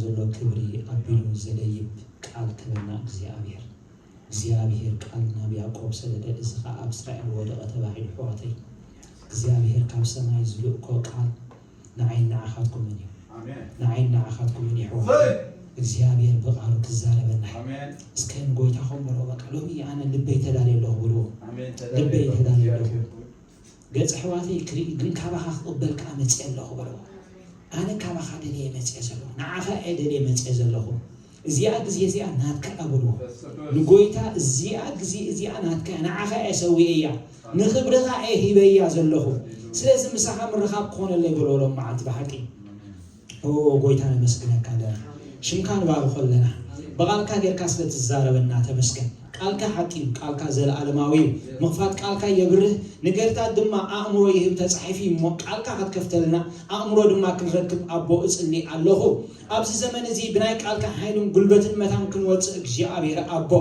ዘሎ ክብሪ ኣቢሉ ዘለይብ ቃል ክበና እግዚኣብሔር እግዚኣብሔር ቃል ናብ ያዕቆብ ሰደደ፣ እዚ ኸኣ ኣብ እስራኤል ወደቐ ተባሂሉ። ኣሕዋተይ፣ እግዚኣብሔር ካብ ሰማይ ዝልእኮ ቃል ንዓይን ንዓኻትኩምን እዩ። ንዓይን ንዓኻትኩምን እዩ ኣሕዋተይ። እግዚኣብሔር ብቓሉ ክዛረበና እዩ። እስከ ንጎይታ ኸንበሮ፣ በቃ ሎሚ ኣነ ልበይ ተዳልየ ኣለኹ በልዎ። ልበይ ተዳልየ ኣለኹ። ገጽ ኣሕዋተይ ክርኢ ግን ካባኻ ክቕበል ከኣ መጽየ ኣለኹ በልዎ። ኣነ ካባኻ ደልየ መጽየ ዘለኹ፣ ንዓኻ እየ ደልየ መጽየ ዘለኹ። እዚኣ ግዜ እዚኣ ናትካ እያ በልዎ። ንጎይታ እዚኣ ግዜ እዚኣ ናትካ እያ፣ ንዓኻ እየ ሰዊኤያ፣ ንኽብርኻ እየ ሂበያ ዘለኹ። ስለዚ ምሳኻ ምርኻብ ክኾነለይ በልዎ ሎም መዓልቲ ብሓቂ። ኦ ጎይታ ነመስግነካ ኣለና፣ ሽምካ ንባርኾ ኣለና። ብቓልካ ጌርካ ስለ ትዛረበና ተመስገን። ቃልካ ሓቂ እዩ፣ ቃልካ ዘለኣለማዊ እዩ። ምኽፋት ቃልካ የብርህ፣ ንገርታት ድማ ኣእምሮ ይህብ ተጻሒፉ እዩ። እሞ ቃልካ ክትከፍተልና ኣእምሮ ድማ ክንረክብ ኣቦ እጽሊ ኣለኹ። ኣብዚ ዘመን እዚ ብናይ ቃልካ ሓይልን ጉልበትን መታን ክንወጽእ እግዚኣብሔር ኣቦ፣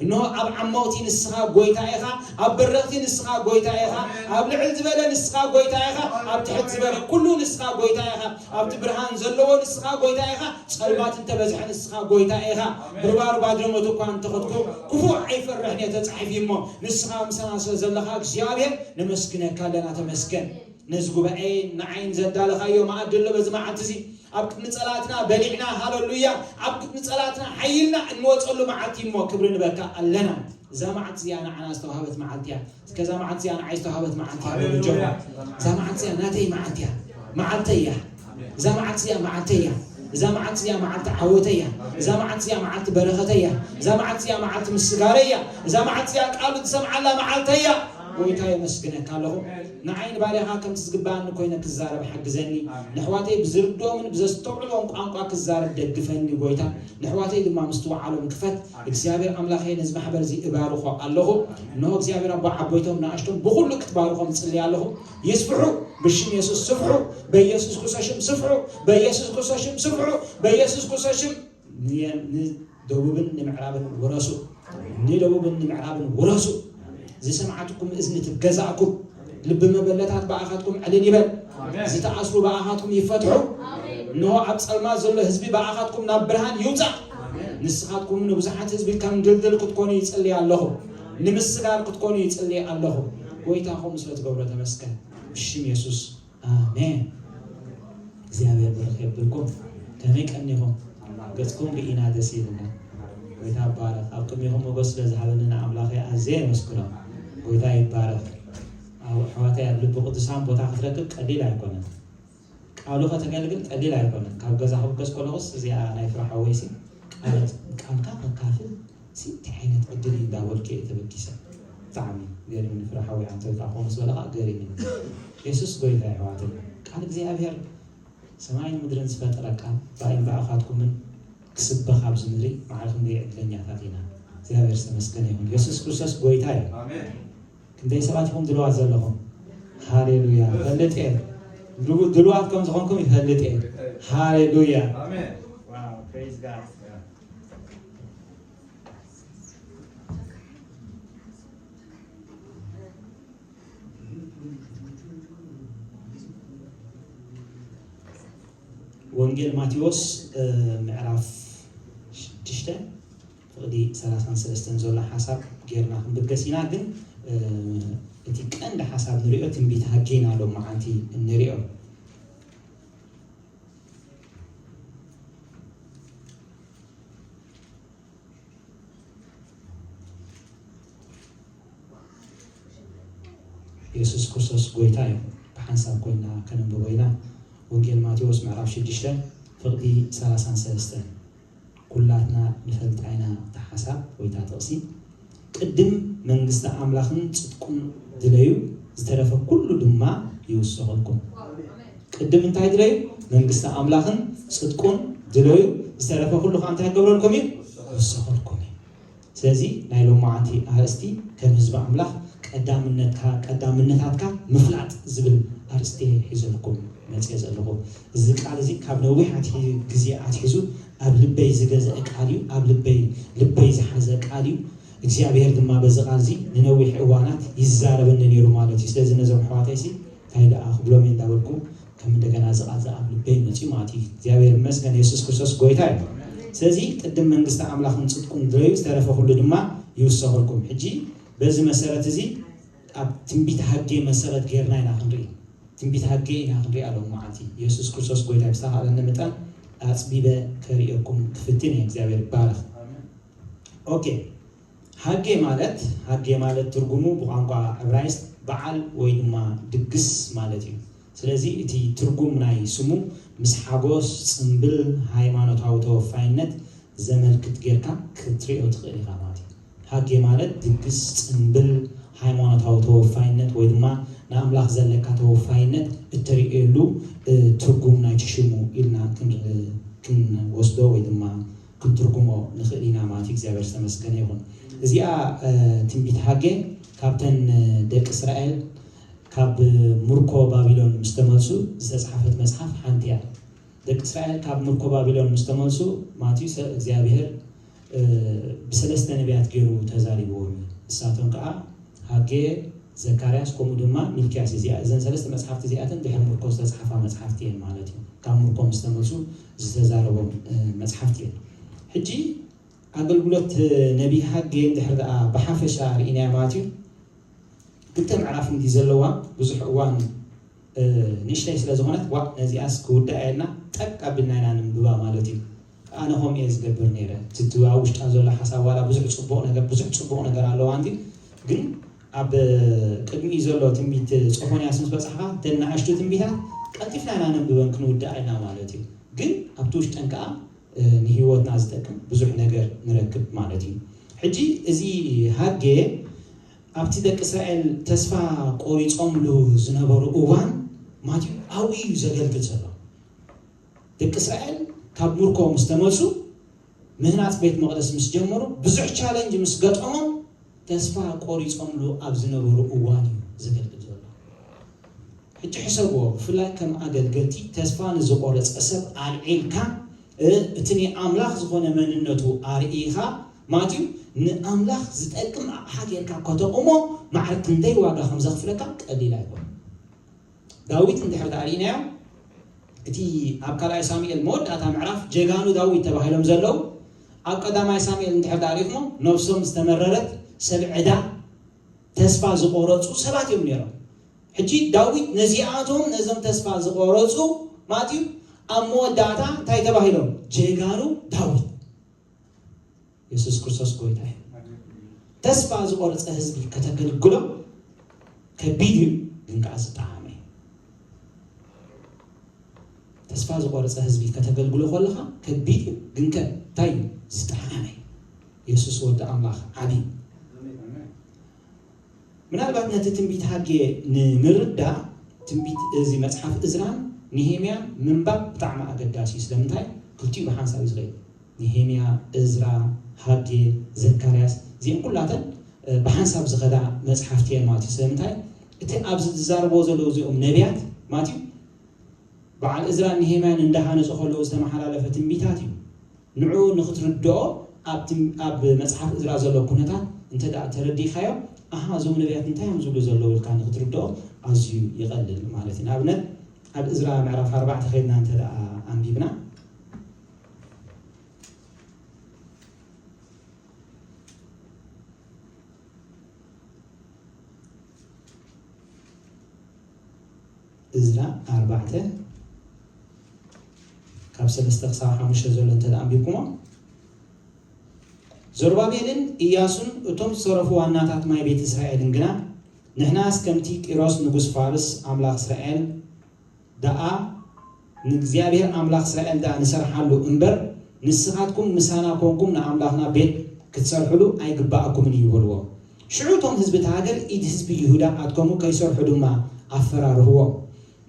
እንሆ ኣብ ዓሞቕቲ ንስኻ ጎይታ ኢኻ፣ ኣብ በረኽቲ ንስኻ ጎይታ ኢኻ፣ ኣብ ልዕል ዝበለ ንስኻ ጎይታ ኢኻ፣ ኣብ ትሕት ዝበለ ኩሉ ንስኻ ጎይታ ኢኻ፣ ኣብቲ ብርሃን ዘለዎ ንስኻ ጎይታ ኢኻ፣ ጸልማት እንተበዝሐ ንስኻ ጎይታ ኢኻ። ብርባር ባድረሞት እኳ እንተኸድኩ ክፉእ ኣይፈርሕን እየ ተጻሒፉ እሞ፣ ንስኻ ምሳና ስለ ዘለኻ እግዚኣብሔር ነመስግነካ ኣለና። ተመስገን። ነዚ ጉባኤ ንዓይን ዘዳለኻዮ መኣዲ ኣሎ በዚ መዓልቲ እዚ ኣብ ቅድሚ ጸላእትና በሊዕና፣ ሃለሉያ፣ ኣብ ቅድሚ ጸላእትና ሓይልና እንወጸሉ መዓልቲ እሞ ክብሪ ንበካ ኣለና። እዛ መዓልቲ እዚኣ ንዓና ዝተዋህበት መዓልቲ እያ። እስከ እዛ መዓልቲ እዚኣ ንዓይ ዝተዋህበት መዓልቲ እያ በሉ፣ ሃሌሉያ። ጆሆ። እዛ መዓልቲ እዚኣ ናተይ መዓልቲ እያ፣ መዓልተይ እያ። እዛ መዓልቲ እዚኣ መዓልተይ እያ። እዛ መዓልቲ እዚኣ መዓልቲ ዓወተይ እያ። እዛ መዓልቲ እዚኣ መዓልቲ በረኸተይ እያ። እዛ መዓልቲ እዚኣ መዓልቲ ምስጋረይ እያ። እዛ መዓልቲ እዚኣ ቃሉ ዝሰምዓላ መዓልተይ እያ። ጎይታ የመስግነካ ኣለኹ። ንዓይ ንባርያኻ ከምቲ ዝግብኣኒ ኮይነ ክዛረብ ሓግዘኒ። ኣሜን። ንኣሕዋተይ ብዝርድኦምን ብዘስተውዕልዎም ቋንቋ ክዛረብ ደግፈኒ ጎይታ። ንኣሕዋተይ ድማ ምስትውዓሎም ክፈት። እግዚኣብሔር ኣምላኸ ነዚ ማሕበር እዚ እባርኾ ኣለኹ። እንሆ እግዚኣብሔር ኣቦ ዓበይቶም ንኣሽቶም ብኹሉ ክትባርኾም እጽሊ ኣለኹ። ይስፍሑ፣ ብሽም የሱስ ስፍሑ፣ በኢየሱስ ክርስቶስ ሽም ስፍሑ፣ በኢየሱስ ክርስቶስ ሽም ስፍሑ፣ በኢየሱስ ክርስቶስ ሽም ንየ- ንደቡብን ንምዕራብን ውረሱ፣ ንደቡብን ንምዕራብን ውረሱ። ዝሰምዓትኩም እዝኒ ትገዛእኩም፣ ልቢ መበለታት ብኣኻትኩም ዕልል ይበል። ኣሜን። ዝተኣስሩ ብኣኻትኩም ይፈትሑ። ኣሜን። እንሆ ኣብ ጸልማት ዘሎ ህዝቢ ብኣኻትኩም ናብ ብርሃን ይውጻእ። ኣሜን። ንስኻትኩም ንብዙሓት ህዝቢ ከም ድልድል ክትኮኑ ይጽሊ ኣለኹ፣ ንምስጋር ክትኮኑ ይጽሊ ኣለኹ። ጎይታ ኹም ስለ ትገብሮ ተመስገን። ብሽም የሱስ ኣሜን። እግዚኣብሔር ብሩኽ የብልኩም። ከመይ ቀኒኹም? ገጽኩም ርኢና ደስ ኢልና። ጎይታ ይባረኽ። ኣብ ቅድሚኹም ሞገስ ስለ ዝሃበኒ ንኣምላኸ ኣዝየ የመስግኖ። ጎይታ ይባረኽ። ኣብ ኣሕዋተይ ኣብ ልቢ ቅዱሳን ቦታ ክትረክብ ቀሊል ኣይኮነን። ቃሉ ከተገልግል ቀሊል ኣይኮነን። ካብ ገዛ ክብገስ ከለኹስ እዚኣ ናይ ፍረ ሓወይሲ ቃል- ቃልካ ከካፍል ሲ እንታይ ዓይነት ዕድል እዩ እንዳበልኩ እየ ተበጊሰ። ብጣዕሚ ገሪሙኒ ፍረ ሓወይ ኣንተ ከዓ ከምኡ ዝበለ ከዓ ገሪሙኒ። የሱስ ጎይታ የሕዋትን ቃል እግዚኣብሔር ሰማይን ምድርን ዝፈጠረ ቃል ብኣይን ብኣኻትኩምን ክስበኽ ኣብዚ ምድሪ መዓል ክንደይ ዕድለኛታት ኢና። እግዚኣብሔር ዝተመስገነ ይኹን። የሱስ ክርስቶስ ጎይታ እዩ። ኣሜን። ክንደይ ሰባት ኢኹም ድልዋት ዘለኹም? ሃሌሉያ። ፈልጥ እየ። ድሉ- ድልዋት ከም ዝኾንኩም ይፈልጥ እየ። ሃሌሉያ። ኣሜን። Wow, praise God. ወንጌል ማቴዎስ እ፣ ምዕራፍ ሽዱሽተ ፍቕዲ ሰላሳን ሰለስተን ዘሎ ሓሳብ ጌርና ክንብገስ ኢና። ግን እ፣ እቲ ቀንዲ ሓሳብ ንሪኦ ትንቢት ሃጌ ኢና ሎም መዓልቲ እንሪኦ። የሱስ ክርስቶስ ጎይታ እዩ። ብሓንሳብ ኮይና ከነንብቦ ኢና። ወንጌል ማቴዎስ ምዕራፍ ሽዱሽተ ፍቕዲ ሰላሳን ሰለስተን። ኩላትና ንፈልጣ ኢና እታ ሓሳብ ወይ እታ ጥቕሲ። ቅድም መንግስቲ ኣምላኽን ጽድቁን ድለዩ፣ ዝተረፈ ኩሉ ድማ ይውሰኸልኩም። ቅድም እንታይ ድለዩ? መንግስቲ ኣምላኽን ጽድቁን ድለዩ፣ ዝተረፈ ኩሉ ከዓ እንታይ ክገብረልኩም እዩ? ይውሰኸልኩም እዩ። ስለዚ ናይ ሎማዓንቲ ኣርእስቲ ከም ህዝቢ ኣምላኽ ቀዳምነትካ ቀዳምነታትካ ምፍላጥ ዝብል ኣርእስቲ ሒዘልኩም መፅየ ዘለኹ። እዚ ቃል እዚ ካብ ነዊሕ ኣትሒ- ግዜ ኣትሒዙ ኣብ ልበይ ዝገዘአ ቃል እዩ። ኣብ ልበይ ልበይ ዝሓዘ ቃል እዩ። እግዚኣብሔር ድማ በዚ ቃል እዚ ንነዊሕ እዋናት ይዛረበኒ ነይሩ ማለት እዩ። ስለዚ ነዞም ኣሕዋተይ ሲ እንታይ ደኣ ክብሎም እየ እንዳበልኩ ከም እንደገና ዝቓዘ ኣብ ልበይ መፂኡ ማለት እዩ። እግዚኣብሔር ይመስገን፣ የሱስ ክርስቶስ ጎይታ እዩ። ስለዚ ቅድም መንግስቲ ኣምላኽን ጽድቁን ድረዩ፣ ዝተረፈ ኩሉ ድማ ይውሰኸልኩም። ሕጂ በዚ መሰረት እዚ ኣብ ትንቢት ሃጌ መሰረት ጌርና ኢና ክንርኢ፣ ትንቢት ሃጌ ኢና ክንርኢ ኣለዉ መዓልቲ። የሱስ ክርስቶስ ጎይታ ብዝተኻእለኒ መጠን ኣጽቢበ ከርእየኩም ክፍትን እየ። እግዚኣብሔር ይባረኽ። ኦኬ፣ ሃጌ ማለት፣ ሃጌ ማለት ትርጉሙ ብቋንቋ ዕብራይስጥ በዓል ወይ ድማ ድግስ ማለት እዩ። ስለዚ እቲ ትርጉም ናይ ስሙ ምስ ሓጎስ፣ ጽምብል፣ ሃይማኖታዊ ተወፋይነት ዘመልክት ጌርካ ክትሪኦ ትኽእል ኢኻ ማለት እዩ። ሃጌ ማለት ድግስ፣ ጽምብል፣ ሃይማኖታዊ ተወፋይነት ወይ ድማ ንኣምላኽ ዘለካ ተወፋይነት እተርእየሉ ትርጉም ናይቲ ሽሙ ኢልና ክንወስዶ ወይ ድማ ክንትርጉሞ ንኽእል ኢና ማለት እዩ። እግዚኣብሔር ዝተመስገነ ይኹን። እዚኣ ትንቢት ሃጌ ካብተን ደቂ እስራኤል ካብ ምርኮ ባቢሎን ምስ ተመልሱ ዝተፅሓፈት መፅሓፍ ሓንቲ እያ። ደቂ እስራኤል ካብ ምርኮ ባቢሎን ምስ ተመልሱ ማለት እዩ ሰብ እግዚኣብሔር ብሰለስተ ነቢያት ገይሩ ተዛሪብዎም እዩ። ንሳቶም ከዓ ሃጌ፣ ዘካርያስ ከምኡ ድማ ሚልክያስ። እዚኣ እዘን ሰለስተ መፅሓፍቲ እዚኣተን ድሕሪ ምርኮ ዝተፅሓፋ መፅሓፍቲ እየን ማለት እዩ። ካብ ምርኮ ምስ ተመልሱ ዝተዛረቦም መፅሓፍቲ እየን። ሕጂ ኣገልግሎት ነቢይ ሃጌ እንድሕር ደኣ ብሓፈሻ ርኢናዮ ማለት እዩ። ክልተ ምዕራፍ እንዲ ዘለዋ ብዙሕ እዋን ንእሽተይ ስለ ዝኾነት ዋ ነዚኣስ ክውዳእ የልና ጠቅ ኣቢልና ኢና ንንብባ ማለት እዩ። ኣነ ከምኡ እየ ዝገብር ነይረ። እቲ ኣብ ውሽጣ ዘሎ ሓሳብ ዋላ ብዙሕ ፅቡቕ ነገር ብዙሕ ፅቡቕ ነገር ኣለዋ እንዲ ግን ኣብ ቅድሚኡ ዘሎ ትንቢት ጾፎንያስ ምስ በጻሕኻ እተን ንኣሽቱ ትንቢታት ቀልጢፍና ኢና ነንብበን ክንውድኣ ኢና ማለት እዩ። ግን ኣብቲ ውሽጠን ከዓ ንህይወትና ዝጠቅም ብዙሕ ነገር ንረክብ ማለት እዩ። ሕጂ እዚ ሃጌ ኣብቲ ደቂ እስራኤል ተስፋ ቆሪጾምሉ ዝነበሩ እዋን ማለት እዩ ኣብኡ እዩ ዘገልግል ዘሎ። ደቂ እስራኤል ካብ ምርኮ ምስ ተመልሱ ምህናፅ ቤት መቕደስ ምስ ጀመሩ ብዙሕ ቻለንጅ ምስ ገጠሞም ተስፋ ቆሪፆምሉ ኣብ ዝነበሩ እዋን እዩ ዘገልግል ዘሎ። ሕጂ ሕሰብዎ፣ ብፍላይ ከም ኣገልገልቲ ተስፋ ንዝቆረፀ ሰብ ኣልዒልካ እቲ ናይ ኣምላኽ ዝኾነ መንነቱ ኣርኢኻ ማለት እዩ ንኣምላኽ ዝጠቅም ኣቕሓ ጌርካ ከተቑሞ ማዕረ ክንደይ ዋጋ ከም ዘኽፍለካ ቀሊል ኣይኮነን። ዳዊት እንድሕር ደኣ ርኢናዮ እቲ ኣብ ካልኣይ ሳሙኤል መወዳእታ ምዕራፍ ጀጋኑ ዳዊት ተባሂሎም ዘለዉ ኣብ ቀዳማይ ሳሙኤል እንድሕር ደኣ ርኢኹሞ ነብሶም ዝተመረረት ሰብ ዕዳ ተስፋ ዝቆረፁ ሰባት እዮም ነይሮም። ሕጂ ዳዊት ነዚኣቶም ነዞም ተስፋ ዝቆረፁ ማለት እዩ ኣብ መወዳእታ እንታይ ተባሂሎም? ጀጋኑ ዳዊት። የሱስ ክርስቶስ ጎይታ እዩ። ተስፋ ዝቆረፀ ህዝቢ ከተገልግሎ ከቢድ እዩ፣ ግን ከዓ ዝጠዓመ እዩ። ተስፋ ዝቆረፀ ህዝቢ ከተገልግሎ ከለካ ከቢድ እዩ፣ ግን ከ እንታይ እዩ? ዝጠዓመ እዩ። የሱስ ወዲ ኣምላኽ ዓቢ እዩ። ምናልባት ነቲ ትንቢት ሃጌ ንምርዳእ ትንቢት እዚ መፅሓፍ እዝራን ንሄምያን ምንባብ ብጣዕሚ ኣገዳሲ እዩ። ስለምንታይ? ክልቲኡ ብሓንሳብ እዩ ዝኸይድ። ንሄምያ፣ እዝራ፣ ሃጌ፣ ዘካርያስ እዚኦም ኩላተን ብሓንሳብ ዝኸዳ መፅሓፍቲ እየን ማለት እዩ። ስለምንታይ? እቲ ኣብዚ ዝዛረብዎ ዘለዉ እዚኦም ነቢያት ማለት እዩ በዓል እዝራን ንሄምያን እንዳሃነፁ ከለዉ ዝተመሓላለፈ ትንቢታት እዩ። ንዑ ንክትርድኦ ኣብ መፅሓፍ እዝራ ዘሎ ኩነታት እንተ ደኣ ተረዲእካዮ ኣሃ እዞም ነቢያት እንታይ እዮም ዝብሉ ዘለዉ ኢልካ ንክትርድኦ ኣዝዩ ይቐልል ማለት እዩ። ንኣብነት ኣብ እዝራ ምዕራፍ ኣርባዕተ ከይድና እንተ ደኣ ኣንቢብና እዝራ ኣርባዕተ ካብ ሰለስተ ክሳብ ሓሙሽተ ዘሎ እንተ ኣንቢብኩሞ ዘሩባቤልን ኢያሱን እቶም ዝተረፉ ዋናታት ናይ ቤት እስራኤልን ግና ንሕናስ ከምቲ ቂሮስ ንጉስ ፋርስ ኣምላኽ እስራኤል ደኣ ንእግዚኣብሔር ኣምላኽ እስራኤል ደኣ ንሰርሓሉ እምበር ንስኻትኩም ምሳና ኮንኩም ንኣምላኽና ቤት ክትሰርሕሉ ኣይግባኣኩምን እዩ በልዎ። ሽዑ እቶም ህዝቢ እታ ሃገር ኢድ ህዝቢ ይሁዳ ኣድከሙ ከይሰርሑ ድማ ኣፈራርህዎም።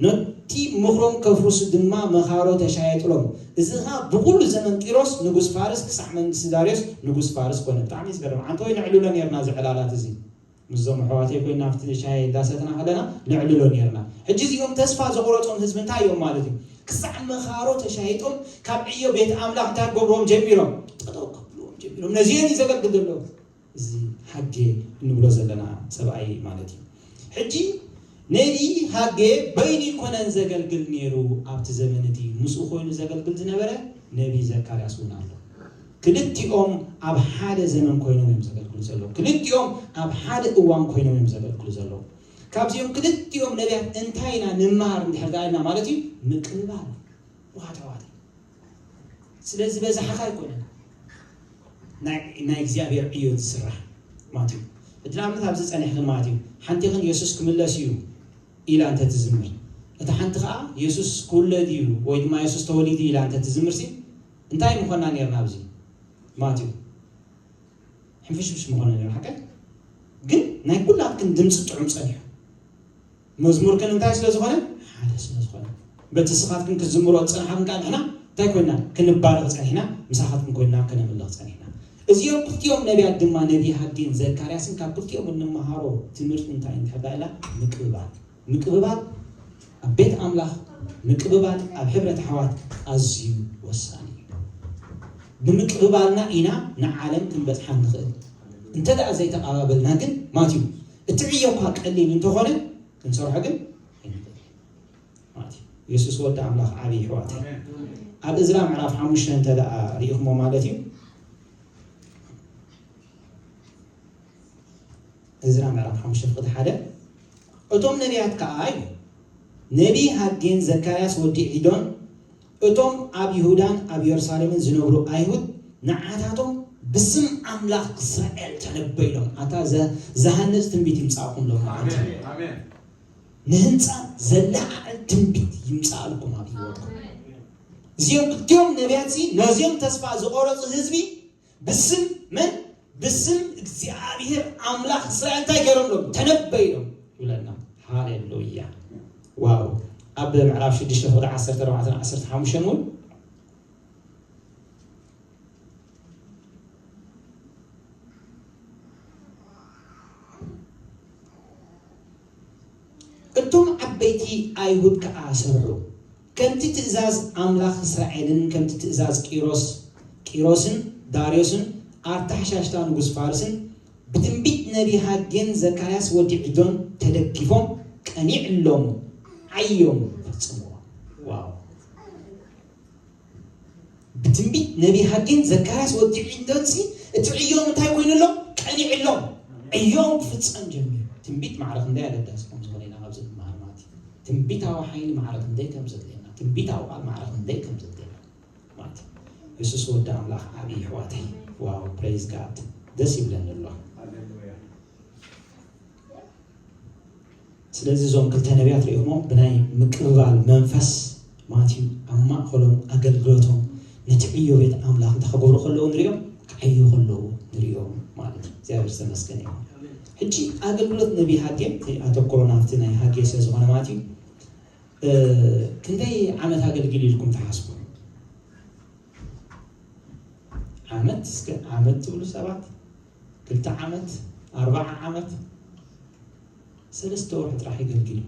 ነቲ ምኽሮም ከፍርሱ ድማ መኻሮ ተሻየጥሎም። እዚ ኸኣ ብኹሉ ዘመን ቂሮስ ንጉስ ፋርስ ክሳዕ መንግስቲ ዳርዮስ ንጉስ ፋርስ ኮነ። ብጣዕሚ ዝገርም ዓንተወይ ነዕልሎ ነርና እዚ ዕላላት እዚ ምስዞም ኣሕዋተይ ኮይና ኣብቲ ሻሂ እንዳሰትና ከለና ነዕልሎ ነርና። ሕጂ እዚኦም ተስፋ ዘቑረጾም ህዝቢ እንታይ እዮም ማለት እዩ? ክሳዕ መኻሮ ተሻይጦም ካብ ዕዮ ቤት ኣምላኽ እንታይ ክገብርዎም ጀሚሮም? ጠጠው ከብልዎም ጀሚሮም። ነዚኦም እዩ ዘገልግል ዘሎ እዚ ሓጌ እንብሎ ዘለና ሰብኣይ ማለት እዩ። ሕጂ ነቢ ሃጌ በይኑ ይኮነን ዘገልግል ነይሩ ኣብቲ ዘመን እቲ ምስኡ ኮይኑ ዘገልግል ዝነበረ ነቢ ዘካርያስ እውን ኣሎ። ክልቲኦም ኣብ ሓደ ዘመን ኮይኖም እዮም ዘገልግሉ ዘለዉ። ክልቲኦም ኣብ ሓደ እዋን ኮይኖም እዮም ዘገልግሉ ዘለዉ። ካብዚኦም ክልቲኦም ነቢያት እንታይ ኢና ንመሃር እንድሕር ደኣ ኢልና ማለት እዩ ምቅብባል ዋታዋት። ስለዚ በዛሓኻ ኣይኮነን ናይ እግዚኣብሔር ዕዮ ዝስራሕ ማለት እዩ። እቲ ንኣብነት ኣብዚ ጸኒሕክን ማለት እዩ ሓንቲኽን የሱስ ክምለስ እዩ ኢላ እንተ ትዝምር፣ እቲ ሓንቲ ኸዓ የሱስ ክውለድ እዩ ወይ ድማ የሱስ ተወሊዱ ኢላ እንተ ትዝምር ሲ እንታይ ምኾና ነርና ኣብዚ ማለት እዩ። ሕንፍሽፍሽ ምኾነ ነርና ሓቀ ግን ናይ ኩላትክን ድምፂ ጥዑም ጸኒሑ መዝሙርክን እንታይ ስለ ዝኾነ ሓደ ስለ ዝኾነ በቲ ስኻትክን ክትዝምሮ ዝጸንሓክን ከዓ ንሕና እንታይ ኮይና ክንባረኽ ጸኒሕና ምሳኻትክን ኮይና ከነምልኽ ጸኒሕና። እዚኦም ክልቲኦም ነቢያት ድማ ነቢ ሃጌን ዘካርያስን ካብ ክልቲኦም እንመሃሮ ትምህርቲ እንታይ እንድሕር ኢላ ምቅብባል ምቅብባል ኣብ ቤት ኣምላኽ ምቅብባል ኣብ ሕብረት ኣሕዋት ኣዝዩ ወሳኒ እዩ። ብምቅብባልና ኢና ንዓለም ክንበጽሓ ንኽእል። እንተ ደኣ ዘይተቐባበልና ግን ማትዩ እቲ ዕዮ እኳ ቀሊል እንተኾነ ክንሰርሖ ግን ኣይንኽእል። ማለት እዩ። የሱስ ወዲ ኣምላኽ ዓብዪ ኣሕዋተይ። ኣብ እዝራ ምዕራፍ ሓሙሽተ እንተ ደኣ ርኢኹሞ ማለት እዩ። እዝራ ምዕራፍ ሓሙሽተ ፍቕዲ ሓደ እቶም ነቢያት ከኣ ኢሉ ነቢ ሃጌን ዘካርያስ ወዲ ዒዶን እቶም ኣብ ይሁዳን ኣብ የሩሳሌምን ዝነብሩ ኣይሁድ ንዓታቶም ብስም ኣምላኽ እስራኤል ተነበይሎም ኣታ ዘሃንፅ ትንቢት ይምፃእኩም ሎም መዓልቲ ንህንፃ ዘለዓዕል ትንቢት ይምፃእልኩም ኣብ ህይወትኩም እዚኦም ክልቲኦም ነቢያት ነዚኦም ተስፋ ዝቆረፁ ህዝቢ ብስም መን ብስም እግዚኣብሔር ኣምላኽ እስራኤል እንታይ ገይሮም ሎም ተነበይሎም ይብለና። ሃሌሉያ። ዋው ኣብ ምዕራፍ ሽዱሽተ ፍቕዲ ዓሰርተ ኣርባዕተ ዓሰርተ ሓሙሽተ እውን እቶም ዓበይቲ ኣይሁድ ከኣ ሰርሑ ከምቲ ትእዛዝ ኣምላኽ እስራኤልን ከምቲ ትእዛዝ ቂሮስ ቂሮስን ዳርዮስን ኣርታሕሻሽታ ንጉስ ፋርስን ብትንቢት ነቢ ሃጌን ዘካርያስ ወዲ ዒዶን ተደጊፎም ቀኒዕሎም ዓዮም ፈጽምዎ። ዋው ብትንቢት ነቢ ሃጌን ዘካርያስ ወዲ ዒዶንሲ እቲ ዕዮም እንታይ ኮይኑሎም ቀኒዕሎም ዕዮም ክፍጸም ጀሚሩ። ትንቢት ማዕረ ክንደይ ኣገዳሲ ከም ዝኾነ ኢና ካብዚ ንመሃር ማለት እዩ። ትንቢታዊ ሓይሊ ማዕረ ክንደይ ከም ዘድልየና፣ ትንቢታዊ ቃል ማዕረ ክንደይ ከም ዘድልየና ማለት እዩ። የሱስ ወዲ ኣምላኽ ዓብዪ ኣሕዋተይ። ዋው praise God ደስ ይብለኒ ኣሎ። ስለዚ እዞም ክልተ ነቢያት ሪኢኹሞ ብናይ ምቅብባል መንፈስ ማትዩ ኣብ ማእኸሎም ኣገልግሎቶም ነቲ ዕዮ ቤት ኣምላኽ እንተ ከገብሩ ከለዉ ንሪኦም ክዓዩ ከለዉ ንሪኦም ማለት እዩ። እግዚኣብሔር ዝተመስገነ ይኹን። ሕጂ ኣገልግሎት ነቢ ሃጌ ኣተኩሮ ናብቲ ናይ ሃጌ ስለ ዝኾነ ማለት እዩ። ክንደይ ዓመት ኣገልጊሉ ኢልኩም ትሓስቡ? ዓመት እስከ ዓመት ትብሉ ሰባት ክልተ ዓመት ኣርባዓ ዓመት ሰለስተ ወርሒ ጥራሕ ይገልግል እዩ።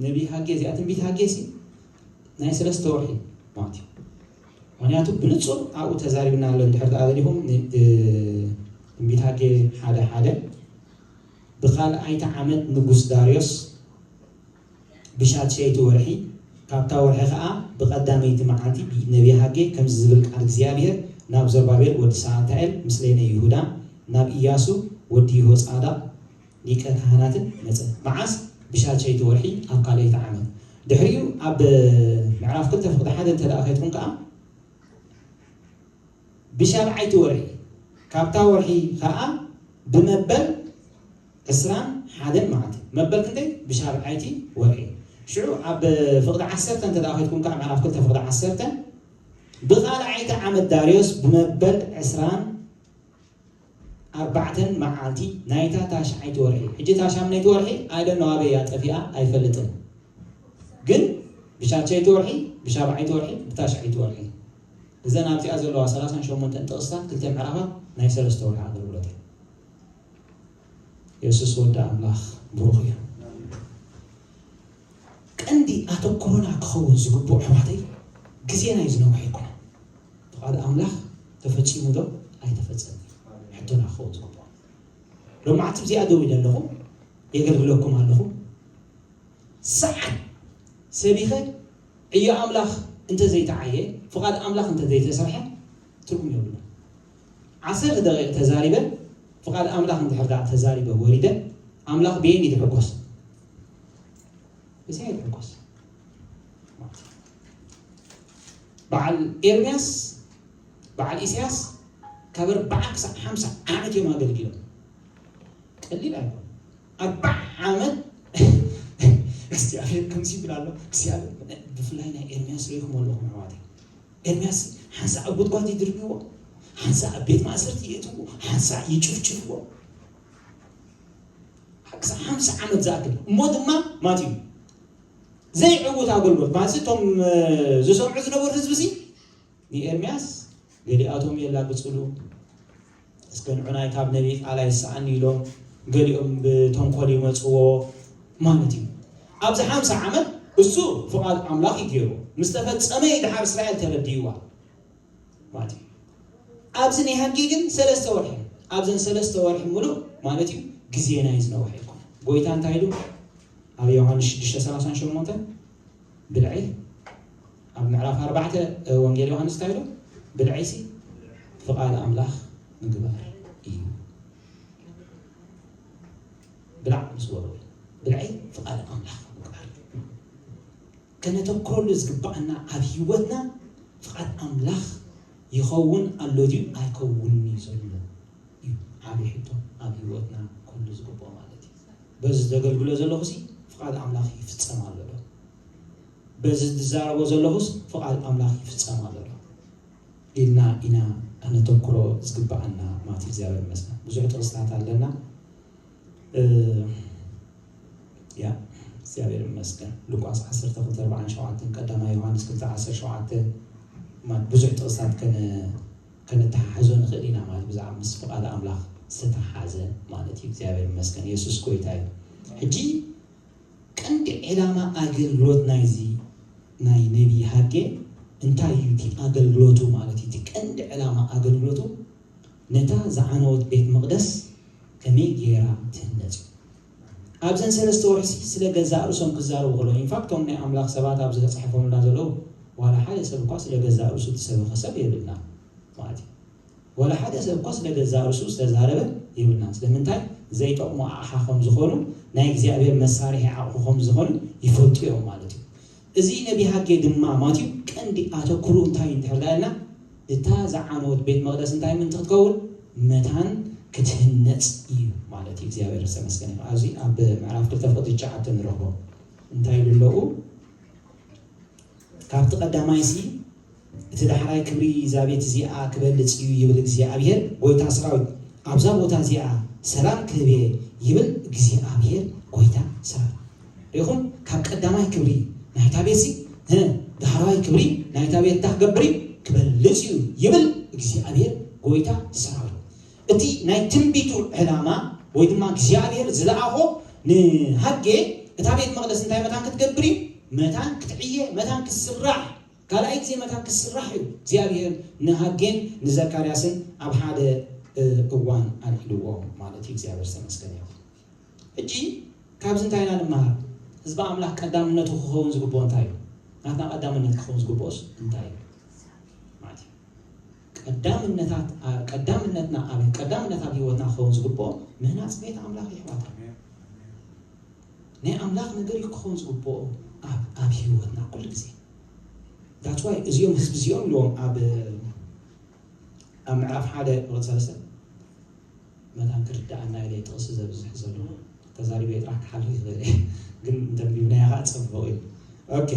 ነቢ ሃጌ እዚኣ ትንቢት ሃጌ ሲ ናይ ሰለስተ ወርሒ ማለት እዩ። ምክንያቱ ብንፁር ኣብኡ ተዛሪብና ኣሎ። እንድሕር ደኣ ዘሊኹም ትንቢት ሃጌ ሓደ ሓደ ብካልኣይቲ ዓመት ንጉስ ዳርዮስ ብሻድሸይቲ ወርሒ ካብታ ወርሒ ኸዓ ብቐዳመይቲ መዓልቲ ነብዪ ሃጌ ከምዚ ዝብል ቃል እግዚኣብሄር ናብ ዘሩባቤል ወዲ ሰኣልታኤል ምስሌነ ይሁዳ ናብ ኢያሱ ወዲ ይሆጻዳቕ ሊቀ ካህናትን መጸ። መዓስ? ብሻድሸይቲ ወርሒ ኣብ ካልኣይቲ ዓመት። ድሕሪኡ ኣብ ምዕራፍ ክልተ ፍቕዲ ሓደ እንተ ደኣ ከይድኩም ከኣ ብሻብዓይቲ ወርሒ ካብታ ወርሒ ኸዓ ብመበል ዕስራን ሓደን መዓልቲ መበል ክንደይ ብሻብዓይቲ ወርሒ ሽዑ ኣብ ፍቕዲ ዓሰርተ እንተ ደኣ ከድኩም ከዓ ምዕራፍ ክልተ ፍቕዲ ዓሰርተ ብቓልዓይቲ ዓመት ዳርዮስ ብመበል ዕስራን ኣርባዕተን መዓልቲ ናይታ ታሽዓይቲ ወርሒ ሕጂ ታሻምነይቲ ወርሒ ኣይደኖ ኣበይ እያ ጠፊኣ ኣይፈልጥን ግን ብሻቸይቲ ወርሒ ብሻብዓይቲ ወርሒ ብታሽዓይቲ ወርሒ እዘን ኣብዚኣ ዘለዋ ሰላሳን ሸሞንተን ጥቕስታት ክልተ ምዕራፋት ናይ ሰለስተ ወርሒ ኣገልግሎት እያ። የሱስ ወዲ ኣምላኽ ብሩኽ እዩ። ቀንዲ ኣተኩሮና ክኸውን ዝግብኦ ኣሕዋተይ ግዜና እዩ ዝነውሕ ኣይኮነን። ፍቓድ ኣምላኽ ተፈጺሙ ዶ ኣይተፈጸመ ሕቶና ክኸውን ዝግብኦ። ሎማዕቲ እዚኣ ደው ኢለ ኣለኹ። የገልግለኩም ኣለኹ። ሰዓት ሰቢኸ ዕዮ ኣምላኽ እንተዘይተዓየ፣ ፍቓድ ኣምላኽ እንተዘይተሰርሐ ትርጉም የብሉን። ዓሰርተ ደቂቕ ተዛሪበ፣ ፍቓድ ኣምላኽ እንድሕር ደኣ ተዛሪበ ወሪደ፣ ኣምላኽ ብየን ይትሕጎስ? ብዚኣ ይትሕጎስ። በዓል ኤርምያስ፣ በዓል ኢሳያስ ካብ ኣርባዓ ክሳብ ሓምሳ ዓመት እዮም ኣገልጊሎም። ቀሊል ኣይኮን። ኣርባዓ ዓመት እግዚኣብሔር ከምዚ ይብል ኣሎ። እግዚኣብሔር፣ ብፍላይ ናይ ኤርምያስ ርኢኹም ኣለኹም ኣሕዋተይ። ኤርምያስ ሓንሳ ኣብ ጉድጓድ ይድርብዎ፣ ሓንሳ ኣብ ቤት ማእሰርቲ የእትዎ፣ ሓንሳ ይጭፍጭፍዎ። ክሳብ ሓምሳ ዓመት ዝኣክል እሞ ድማ ማትዩ ዘይዕውት ኣገልግሎት ማለት እቶም ዝሰምዑ ዝነበሩ ህዝቢ ሲ ንኤርምያስ ገሊኣቶም የላግፅሉ፣ እስከ ንዑናይ ካብ ነቢይ ቃል ኣይሰኣን ኢሎም፣ ገሊኦም ብተንኮል ይመፅዎ ማለት እዩ። ኣብዚ ሓምሳ ዓመት እሱ ፍቓድ ኣምላኽ ይገይሩ ምስ ተፈፀመ እዩ ድሓር እስራኤል ተረዲእዋ ማለት እዩ። ኣብዚ ናይ ሃጌ ግን ሰለስተ ወርሒ፣ ኣብዘን ሰለስተ ወርሒ ሙሉእ ማለት እዩ ግዜ ናይ ዝነውሐ ይኮን። ጎይታ እንታይ ኢሉ ኣብ ዮሃንስ ሽዱሽተ ሰላሳን ሸሞንተን ብልዒ፣ ኣብ ምዕራፍ ኣርባዕተ ወንጌል ዮሃንስ እንታይ ኢሉ? ብልዒሲ ፍቓድ ኣምላኽ ምግባር እዩ። ብላዕ ምስ በሎ ብልዒ ፍቓድ ኣምላኽ ምግባር እዩ። ከነተኩረሉ ዝግባኣና ኣብ ህይወትና ፍቓድ ኣምላኽ ይኸውን ኣሎ ድዩ ኣይከውንን እዩ ዘሎ እዩ ዓብዪ ሕቶ ኣብ ህይወትና ኩሉ ዝግብኦ ማለት እዩ። በዚ ዘገልግሎ ዘለኹ ሲ ፍቓድ ኣምላኽ ይፍጸም ኣሎ ዶ? በዚ ዝዛረቦ ዘለኹስ ፍቓድ ኣምላኽ ይፍጸም ኣሎ ዶ? ኢልና ኢና ከነተኩሮ ዝግባኣና ማለት እዩ። እግዚኣብሔር ይመስገን ብዙሕ ጥቕስታት ኣለና። ያ እግዚኣብሔር ይመስገን። ሉቃስ ዓሰርተ ክልተ ኣርባዓን ሸውዓተን፣ ቀዳማይ ዮሃንስ ክልተ ዓሰርተ ሸውዓተ ብዙሕ ጥቕስታት ከነተሓሕዞ ንኽእል ኢና ማለት ብዛዕባ ምስ ፍቓድ ኣምላኽ ዝተተሓሓዘ ማለት እዩ። እግዚኣብሔር ይመስገን። የሱስ ጎይታ እዩ። ሕጂ ቀንዲ ዕላማ ኣገልግሎት ናይዚ ናይ ነቢይ ሃጌ እንታይ እዩ? እቲ ኣገልግሎቱ ማለት እዩ። እቲ ቀንዲ ዕላማ ኣገልግሎቱ ነታ ዝዓነወት ቤት መቕደስ ከመይ ገይራ ትህነጽ እዩ። ኣብዘን ሰለስተ ወርሒ ስለ ገዛእ ርእሶም ክዛረቡ ከለዉ፣ ኢንፋክት እቶም ናይ ኣምላኽ ሰባት ኣብዚ ተጻሒፎምልና ዘለዉ ዋላ ሓደ ሰብ እኳ ስለ ገዛእ ርእሱ እተሰበኸ ሰብ የብልና ማለት እዩ። ዋላ ሓደ ሰብ እኳ ስለ ገዛእ ርእሱ ዝተዛረበ የብልናን። ስለምንታይ? ዘይጠቕሙ ኣቕሓ ከም ዝኾኑ፣ ናይ እግዚኣብሔር መሳርሒ ኣቑሑ ከም ዝኾኑ ይፈልጡ እዮም ማለት እዩ። እዚ ነቢ ሃጌ ድማ ማትዩ ቀንዲ ኣተኩሩ እንታይ እንድሕር ዳልና እታ ዝዓነወት ቤት መቕደስ እንታይ ምእንቲ ክትከውን መታን ክትህነጽ እዩ ማለት እዩ። እግዚኣብሔር ዝተመስገነ ይኹን። ኣብዚ ኣብ ምዕራፍ ክልተ ፍቕዲ ትሽዓተ ንረኽቦ እንታይ ኢሉ ኣለዉ? ካብቲ ቀዳማይሲ እቲ ዳሕራይ ክብሪ እዛ ቤት እዚኣ ክበልጽ እዩ ይብል እግዚኣብሔር ጎይታ ሰራዊት። ኣብዛ ቦታ እዚኣ ሰላም ክህብ እየ ይብል እግዚኣብሔር ጎይታ ሰራዊት። ሪኢኹም? ካብ ቀዳማይ ክብሪ ናይታ ቤትሲ እ፣ ዳሕራዋይ ክብሪ ናይታ ቤት እንታይ ክገብር እዩ? ክበልጽ እዩ ይብል እግዚኣብሔር ጎይታ ሰራዊት። እቲ ናይ ትንቢቱ ዕላማ ወይ ድማ እግዚኣብሔር ዝለኣኾ ንሃጌ እታ ቤት መቕደስ እንታይ መታን ክትገብር እዩ? መታን ክትዕየ፣ መታን ክትስራሕ፣ ካልኣይ ግዜ መታን ክትስራሕ እዩ እግዚኣብሔር ንሃጌን ንዘካርያስን ኣብ ሓደ እዋን ኣልዒልዎም ማለት እዩ። እግዚኣብሔር ዝተመስገነ ይኹን። ሕጂ ካብዚ እንታይ ኢና ንመሃር? ህዝቢ ኣምላኽ ቀዳምነቱ ክኸውን ዝግብኦ እንታይ እዩ? ናትና ቀዳምነት ክኸውን ዝግብኦስ እንታይ እዩ ማለት እዩ? ቀዳምነታት ቀዳምነትና ኣብ ቀዳምነት ኣብ ህይወትና ክኸውን ዝግብኦ ምህናፅ ቤት ኣምላኽ ይሕዋታ። ናይ ኣምላኽ ነገር እዩ ክኸውን ዝግብኦ ኣብ ኣብ ህይወትና ኩሉ ግዜ። That's why እዚኦም ህዝቢ እዚኦም ኢልዎም ኣብ ኣብ ምዕራፍ ሓደ ቁፅሪ ሰለስተ መታን ክርዳኣና ኢለ ጥቕሲ ዘብዝሕ ዘሎ ተዛሪበ ጥራሕ ክሓልፍ ይኽእል እየ። ግን እንተንቢብናዮ ከዓ ፅቡቕ እዩ። ኦኬ፣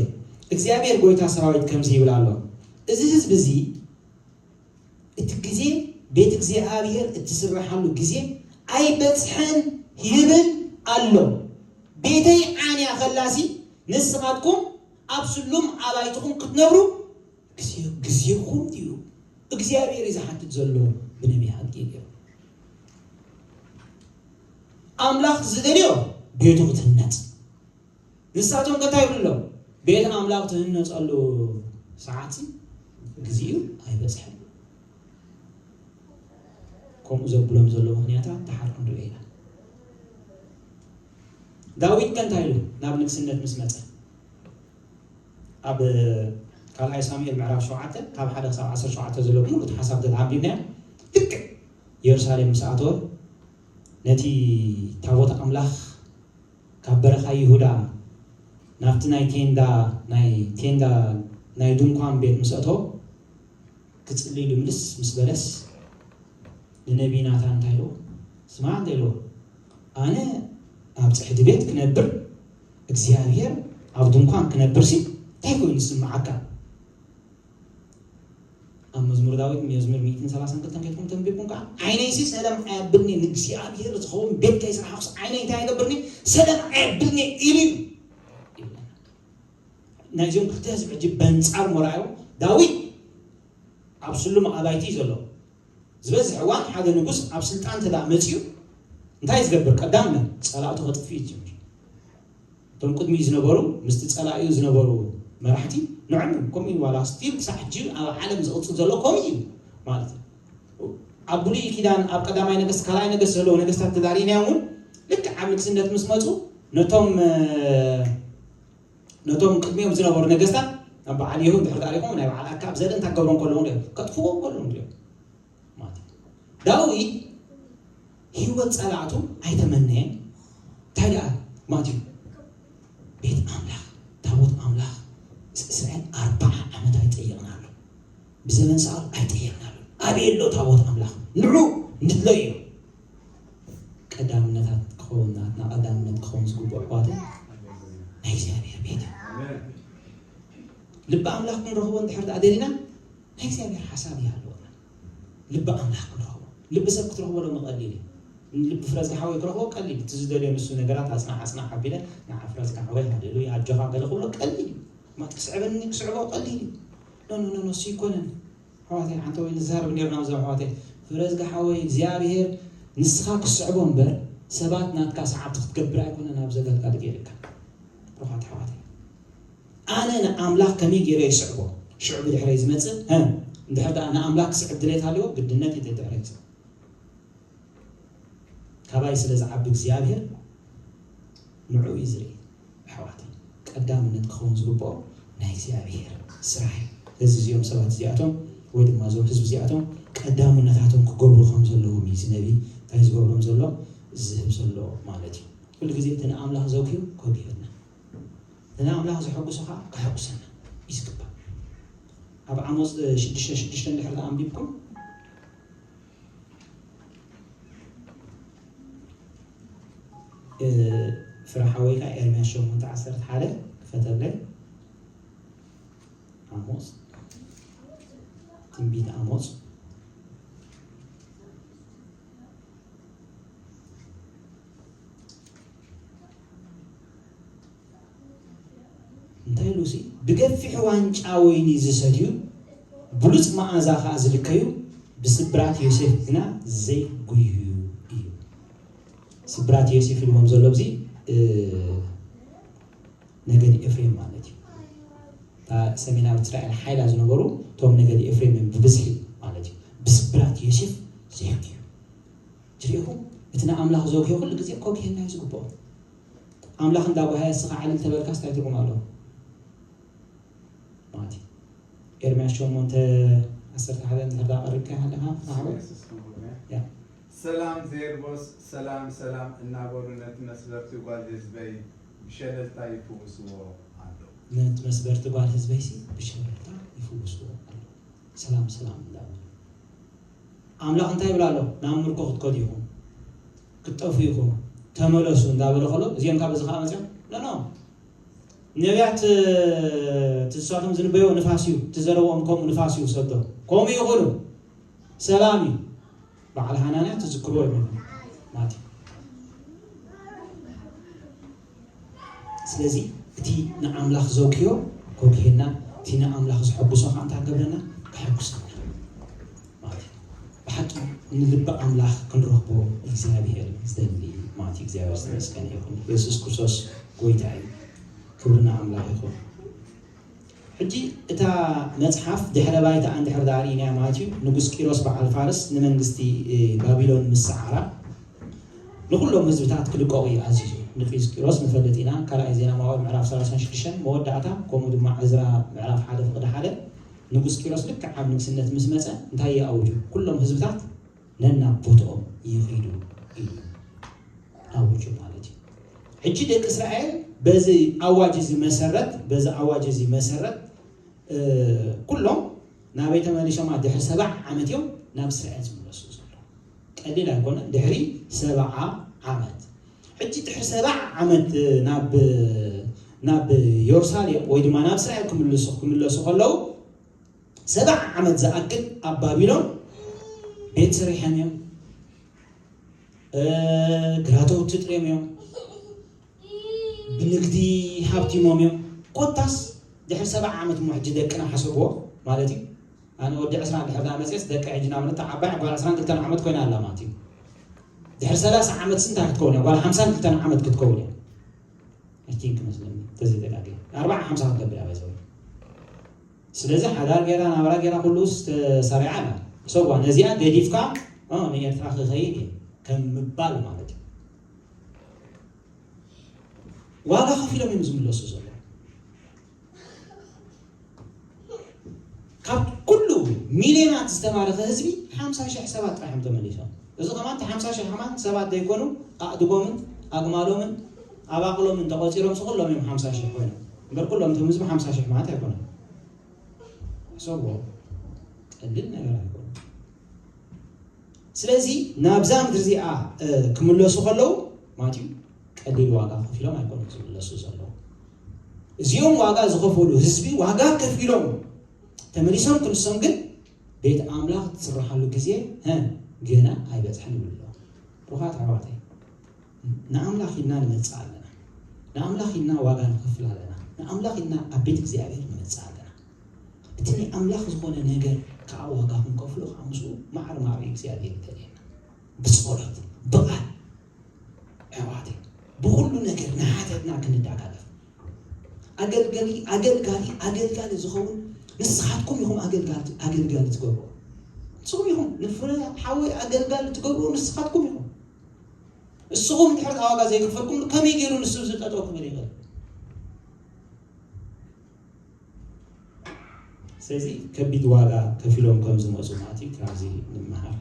እግዚኣብሔር ጎይታ ሰራዊት ከምዚ ይብል ኣሎ፣ እዚ ህዝቢ እዚ እቲ ግዜ ቤት እግዚኣብሔር እትስረሓሉ ግዜ ኣይበፅሐን ይብል ኣሎ። ቤተይ ዓንያ ከላሲ ንስኻትኩም ኣብ ስሉም ኣባይትኹም ክትነብሩ ግዜኹም ድዩ እግዚኣብሔር እዩ ዝሓትት ዘሎ ብነቢይ ሃጌ ገይሩ። ኣምላኽ ዝደልዮ ቤቱ ክትህነፅ። ንሳቶም ከ እንታይ ይብሉ ኣለዉ? ቤት ኣምላኽ ትህነፀሉ ሰዓት ግዜኡ ኣይበፅሐን። ከምኡ ዘብሎም ዘሎ ምክንያታት ደሓር ክንሪኦ ኢና። ዳዊት ከ እንታይ ኢሉ ናብ ንግስነት ምስ መጸ? ኣብ ካልኣይ ሳሙኤል ምዕራፍ ሸውዓተ ካብ ሓደ ክሳብ ዓሰርተ ሸውዓተ ዘሎ ሙሉእ ሓሳብ ተተዓቢብናዮ። ልክዕ ኢየሩሳሌም ምስ ኣተወ ነቲ ታቦት ኣምላኽ ካብ በረኻ ይሁዳ ናብቲ ናይ ቴንዳ ናይ ቴንዳ ናይ ድንኳን ቤት ምስ ኣተወ ክጽልይ ኢሉ ምልስ ምስ በለስ ንነቢይ ናታን እንታይ ኢልዎ? ስማዕ እንታይ ኢልዎ? ኣነ ኣብ ጽሕዲ ቤት ክነብር እግዚኣብሔር ኣብ ድንኳን ክነብር ሲ እንታይ ኮይኑ ዝስምዓካ? ኣብ መዝሙር ዳዊት መዝሙር ሚእትን ሰላሳን ክልተን ከይድኩም ተንቢብኩም ከዓ ዓይነይሲ ሰላም ኣየብልኒ ንእግዚኣብሔር ዝኸውን ቤት ከይስራሕኩስ ዓይነይ እንታይ ኣይገብርኒ ሰላም ኣየብልኒ ኢሉ እዩ። ናይዚኦም ክልተ ህዝቢ ሕጂ በንጻር ሞራዮ ዳዊት ኣብ ስሉም ኣባይቲ እዩ ዘሎ። ዝበዝሕ እዋን ሓደ ንጉስ ኣብ ስልጣን እንተ ደኣ መጺኡ እንታይ ዝገብር? ቀዳምነት ጸላእቱ ከጥፍእ እዩ ዝጅምር። እቶም ቅድሚኡ ዝነበሩ ምስቲ ጸላኢኡ ዝነበሩ መራሕቲ ንዕም ከምኡ እዩ። ዋላ ስቲል ክሳዕ ሕጂ ኣብ ዓለም ዝቕጽል ዘሎ ከምኡ እዩ ማለት እዩ። ኣብ ብሉይ ኪዳን ኣብ ቀዳማይ ነገስት ካልኣይ ነገስት ዘለዉ ነገስታት ተዳሪናዮ እውን ልክዕ ኣብ ንግስነት ምስ መፁ ነቶም ነቶም ቅድሚኦም ዝነበሩ ነገስታት ናብ በዓል የሁ እንድሕር ታሪኮም ናይ በዓል ኣካብ ዘርኢ እንታይ ክገብሮም ከለዉ እዮም ከጥፍዎም ከለዉ እዮም ማለት እዩ። ዳዊት ህይወት ጸላእቱ ኣይተመነየን። እንታይ ደኣ ማለት እዩ? ቤት ኣምላኽ ታቦት ኣምላኽ እስራኤል ኣርባዓ ዓመት ኣይጠየቕናሉ። ብዘበን ሳኦል ኣይጠየቕናሉ። ኣበይ ኣሎ ታቦት ኣምላኽ? ንዑ ንድለዮ። ቀዳምነታት ክኸውን ናትና ቀዳምነት ክኸውን ዝግብኦ ኣሕዋተይ ናይ እግዚኣብሔር ቤት እዩ። ልቢ ኣምላኽ ክንረኽቦ እንድሕር ደኣ ደሊና ናይ እግዚኣብሔር ሓሳብ ይሃለወና። ልቢ ኣምላኽ ክንረኽቦ ልቢ ሰብ ክትረኽቦ ሎሚ ቀሊል እዩ። ልቢ ፍረዝ ሓወይ ክረኽቦ ቀሊል እቲ ዝደልዮ ንሱ ነገራት ኣጽናዕ ኣጽናዕ ኣቢለ ንዓ ፍረዝ ሓወይ ሃሌሉያ ኣጆኻ ገለ ክብሎ ቀሊል እዩ። ማት ክስዕበኒ ክስዕቦ ቀሊል እዩ። ኖ ኖ ኖ እሱ ይኮነን። ኣሕዋተይ ሓንቲ ወይ ንዛረብ ነርና ዞም ኣሕዋተይ ፍረዝጋ ሓወይ እግዚኣብሔር ንስኻ ክስዕቦ እምበር ሰባት ናትካ ሰዓብቲ ክትገብር ኣይኮነን ኣብ ዘጋልጋል ገይርካ። ሩኻት ኣሕዋተይ ኣነ ንኣምላኽ ከመይ ገይረ ይስዕቦ ሽዑ ብድሕረይ ዝመፅእ እንድሕር ደኣ ንኣምላኽ ክስዕብ ድሌት ኣለዎ ግድነት እዩ ድሕረይ ዝስዕብ ካባይ ስለ ዝዓቢ እግዚኣብሔር ንዑ እዩ ዝርኢ። ኣሕዋተይ ቀዳምነት ክኸውን ዝግብኦ ናይ እግዚኣብሔር ስራሕ እዩ። እዚ እዚኦም ሰባት እዚኣቶም ወይ ድማ እዞም ህዝቢ እዚኣቶም ቀዳምነታቶም ክገብሩ ከም ዘለዎም እዩ እዚ ነቢ እንታይ ዝገብሮም ዘሎ ዝህብ ዘሎ ማለት እዩ። ኩሉ ግዜ እቲ ንኣምላኽ ዘውክዩ ከውክየልና እቲ ንኣምላኽ ዘሐጉሱ ከዓ ከሐጉሰና እዩ ዝግባእ። ኣብ ዓሞፅ ሽዱሽተ ሽዱሽተ እንድሕር ኣንቢብኩም ፍረ ሓወይካ ኤርምያስ ሸሞንተ ዓሰርተ ሓደ ክፈተለይ። ኣሞጽ ትንቢት ኣሞጽ እንታይ ኢሉ ሲ ብገፊሕ ዋንጫ ወይኒ ዝሰትዩ ብሉፅ መዓዛ ከዓ ዝልከዩ ብስብራት ዮሴፍ ግና ዘይጉህዩ እዩ። ስብራት ዮሴፍ ኢልዎም ዘሎ ኣብዚ ነገድ ኤፍሬም ማለት እዩ። እታ ሰሜናዊት እስራኤል ሓይላ ዝነበሩ እቶም ነገድ ኤፍሬም እዮም ብብዝሒ ማለት እዩ። ብስብራት ዮሴፍ ዘሕክዩ ትሪኢኹም። እቲ ንኣምላኽ ዘውክዮ ኩሉ ግዜ ኮግሄና እዩ ዝግብኦ። ኣምላኽ እንዳጓሃየ እስኻ ዕልል ተበልካስ እንታይ ትርጉም ኣለዎ? ማለት እዩ። ኤርምያስ ሸሞንተ ዓሰርተ ሓደ እንድሕር ዳቐሪብካ ኣለኻ ማሕበር ሰላም ዜርቦስ ሰላም ሰላም እናበሉ ነቲ መስበርቲ ጓል ህዝበይ ብሸለልታ ይፍውስዎ ኣለዉ። ነቲ መስበርቲ ጓል ህዝበይሲ ብሸለልታ ይፍውስዎ ኣለዉ። ሰላም ሰላም እንዳበሉ ኣምላኽ እንታይ ይብል ኣሎ? ናብ ምርኮ ክትከዱ ኢኹም፣ ክትጠፉ ኢኹም፣ ተመለሱ እንዳበለ ከሎ እዚኦም ካብ እዚ ከዓ መፅኦም ኖ ኖ ነቢያት ትሳቶም ዝንበዮ ንፋስ እዩ፣ ትዘረብኦም ከምኡ ንፋስ እዩ ሰዶ። ከምኡ ይኹኑ ሰላም እዩ። በዓል ሃናንያ ትዝክርዎ ይኾኑ ማለት እዩ። ስለዚ እቲ ንኣምላኽ ዘውክዮ ኮግሄና፣ እቲ ንኣምላኽ ዝሐጉሶ ከዓ እንታይ ገብረና? ከሐጉሰና ማለት እዩ። ብሓቂ ንልቢ ኣምላኽ ክንረኽቦ እግዚኣብሔር ዝደሊ ማለት እዩ። እግዚኣብሔር ዝተመስገነ ይኹን። የሱስ ክርስቶስ ጎይታ እዩ። ክብሪ ንኣምላኽ ይኹን። ሕጂ እታ መጽሓፍ ድሕረ ባይታ እንድሕር ዳኣ ርኢናያ ማለት እዩ፣ ንጉስ ቂሮስ በዓል ፋርስ ንመንግስቲ ባቢሎን ምስ ሰዓራ ንኹሎም ህዝብታት ክልቀቑ እዩ ኣዚዙ። ንጉስ ቂሮስ ንፈልጥ ኢና። ካልኣይ ዜና መዋዕል ምዕራፍ ሰላሳን ሽዱሽተን መወዳእታ፣ ከምኡ ድማ ዕዝራ ምዕራፍ ሓደ ፍቕዲ ሓደ፣ ንጉስ ቂሮስ ልክዕ ኣብ ንግስነት ምስ መጸ እንታይ ይኣውጁ? ኩሎም ህዝብታት ነናብ ቦትኦም ይኺዱ እዩ ኣውጁ ማለት እዩ። ሕጂ ደቂ እስራኤል በዚ ኣዋጅ እዚ መሰረት፣ በዚ ኣዋጅ እዚ መሰረት፣ እ፣ ኩሎም ናበይ ተመሊሶም? ድሕሪ ሰብዓ ዓመት እዮም ናብ እስራኤል ዝምለሱ ዘለዉ። ቀሊል ኣይኮነን። ድሕሪ ሰብዓ ዓመት፣ ሕጂ ድሕሪ ሰብዓ ዓመት ናብ፣ ናብ የሩሳሌም ወይ ድማ ናብ እስራኤል ክምልሱ፣ ክምለሱ ከለዉ፣ ሰብዓ ዓመት ዝኣክል ኣብ ባቢሎን ቤት ሰሪሖም እዮም። እ፣ ግራተውቲ ጥርዮም እዮም። ብንግዲ ሃብቲሞም እዮም። ኮታስ ድሕሪ ሰብዓ ዓመት እሞ ሕጂ ደቅና ሓሰብዎ ማለት እዩ። ኣነ ወዲ ዕስራ ድሕር ዳ መፅየስ ደቂ ሕጂ ናብ ንታ ዓባይ ጓል ዕስራን ክልተን ዓመት ኮይና ኣላ ማለት እዩ። ድሕሪ ሰላሳ ዓመት ስንታ ክትከውን እያ? ጓል ሓምሳን ክልተን ዓመት ክትከውን እያ። I think መስለኒ፣ ተዘይተጋግየ ኣርባዓ ሓምሳ ክትገብር እያ ባይዘው። ስለዚ ሓዳር ገይራ ናብራ ገይራ ኩሉ ተሰሪዓ ኣላ። ሰዋ ነዚኣ ገዲፍካ፣ እ፣ ንኤርትራ ክኸይድ እየ ከም ምባል ማለት እዩ። ዋጋ ከፊሎም እዮም ዝምለሱ ዘለዉ። ካብ ኩሉ ሚልዮናት ዝተማረኸ ህዝቢ ሓምሳ ሽሕ ሰባት ጥራሕ እዮም ተመሊሶም። እዚ ከማን እቲ ሓምሳ ሽሕ ከማን ሰባት ዘይኮኑ፣ ኣእድጎምን ኣግማሎምን ኣባቕሎምን ተቖጺሮም፣ ስኹሎም እዮም ሓምሳ ሽሕ ኮይኖም። እምበር ኩሎም እቶም ህዝቢ ሓምሳ ሽሕ ማለት ኣይኮነን። ሕሰብዎ፣ ቀሊል ነገር ኣይኮነን። ስለዚ ናብዛ ምድሪ እዚኣ፣ እ፣ ክምለሱ ከለዉ ማለት እዩ፣ ቀሊል ዋጋ ከፊሎም ኣይኮኑን ዝምለሱ ዘለዉ። እዚኦም ዋጋ ዝኸፈሉ ህዝቢ፣ ዋጋ ከፊሎም ተመሊሶም ክንሶም ግን ቤት ኣምላኽ ዝስርሓሉ ግዜ፣ እ፣ ገና ኣይበጽሐን ይብሉ ኣለዉ። ብሩኻት ኣሕዋተይ፣ ንኣምላኽ ኢልና ንመጽእ ኣለና። ንኣምላኽ ኢልና ዋጋ ንኸፍል ኣለና። ንኣምላኽ ኢልና ኣብ ቤት እግዚኣብሔር ንመጽእ ኣለና። እቲ ናይ ኣምላኽ ዝኾነ ነገር ከዓ ዋጋ ክንከፍሎ ከዓ ምስኡ ማዕረ ማዕረ እግዚኣብሔር ይደልየና። ብጸሎት፣ ብቓል፣ ኣሕዋተይ፣ ብኹሉ ነገር ንሓተትና ክንደጋገፍ። ኣገልገሊ፣ ኣገልጋሊ፣ ኣገልጋሊ ዝኸውን ንስኻትኩም ኢኹም። ኣገልጋሊ፣ ኣገልጋሊ ትገብሩ ንስኹም ኢኹም። ንፍረ ሓወይ ኣገልጋሊ ትገብሩ ንስኻትኩም ኢኹም። ንስኹም እንድሕር ዋጋ ዘይከፈልኩም ከመይ ገይሩ ንሱ እዚ ጠጠው ክብል ይኽእል? ስለዚ ከቢድ ዋጋ ከፊሎም ከም ዝመፁ ማለት እዩ። ካብዚ ንምሃር።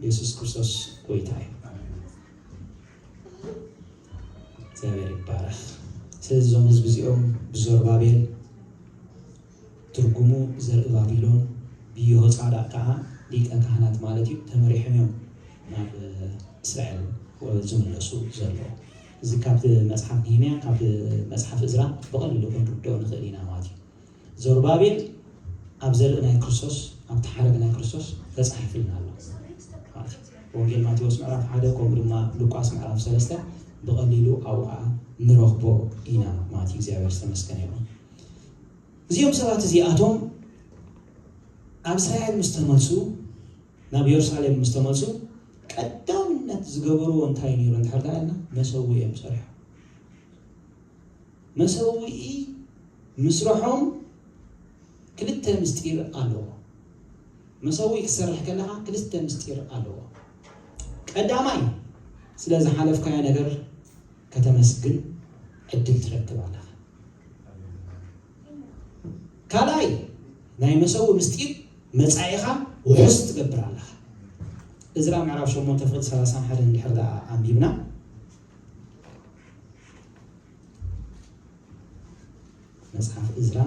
ኢየሱስ ክርስቶስ ጎይታ እዩ። እግዚኣብሔር ይባረኽ። ስለዚ እዞም ህዝቢ እዚኦም ብዘሩባቤል ትርጉሙ ዘርኢ ባቢሎን ብዮሆጻዳቅ ከዓ ሊቀ ካህናት ማለት እዩ ተመሪሖም እዮም ናብ እስራኤል ዝምለሱ ዘለዉ። እዚ ካብቲ መጽሓፍ ነህምያ፣ ካብቲ መጽሓፍ እዝራ ብቐሊሉ ክንርድኦ ንኽእል ኢና ማለት እዩ። ዘሩባቤል ኣብ ዘርኢ ናይ ክርስቶስ፣ ኣብቲ ሓረግ ናይ ክርስቶስ ተጻሒፉልና ኣሎ ማለት እዩ። ወንጌል ማቴዎስ ምዕራፍ ሓደ ከምኡ ድማ ሉቃስ ምዕራፍ ሰለስተ ብቐሊሉ ኣብኡ ከዓ ንረኽቦ ኢና ማለት እዩ። እግዚኣብሔር ዝተመስገነ ይኹን። እዚኦም ሰባት እዚኣቶም ኣብ እስራኤል ምስ ተመልሱ፣ ናብ የሩሳሌም ምስ ተመልሱ፣ ቀዳምነት ዝገበርዎ እንታይ ነይሩ እንድሕር ደኣ ኢልና፣ መሰውኢ እዮም ሰሪሖም። መሰውኢ ምስርሖም ክልተ ምስጢር ኣለዎ። መሰውኢ ክትሰርሕ ከለኻ ክልተ ምስጢር ኣለዎ። ቀዳማይ፣ ስለ ዝሓለፍካዮ ነገር ከተመስግን ዕድል ትረክብ ኣለኻ። ካልኣይ፣ ናይ መሰውኢ ምስጢር መጻኢኻ ውሑስ ትገብር ኣለኻ። እዝራ ምዕራፍ ሸሞንተ ፍቕዲ ሰላሳን ሓደን እንድሕር ደኣ ኣንቢብና፣ መጽሓፍ እዝራ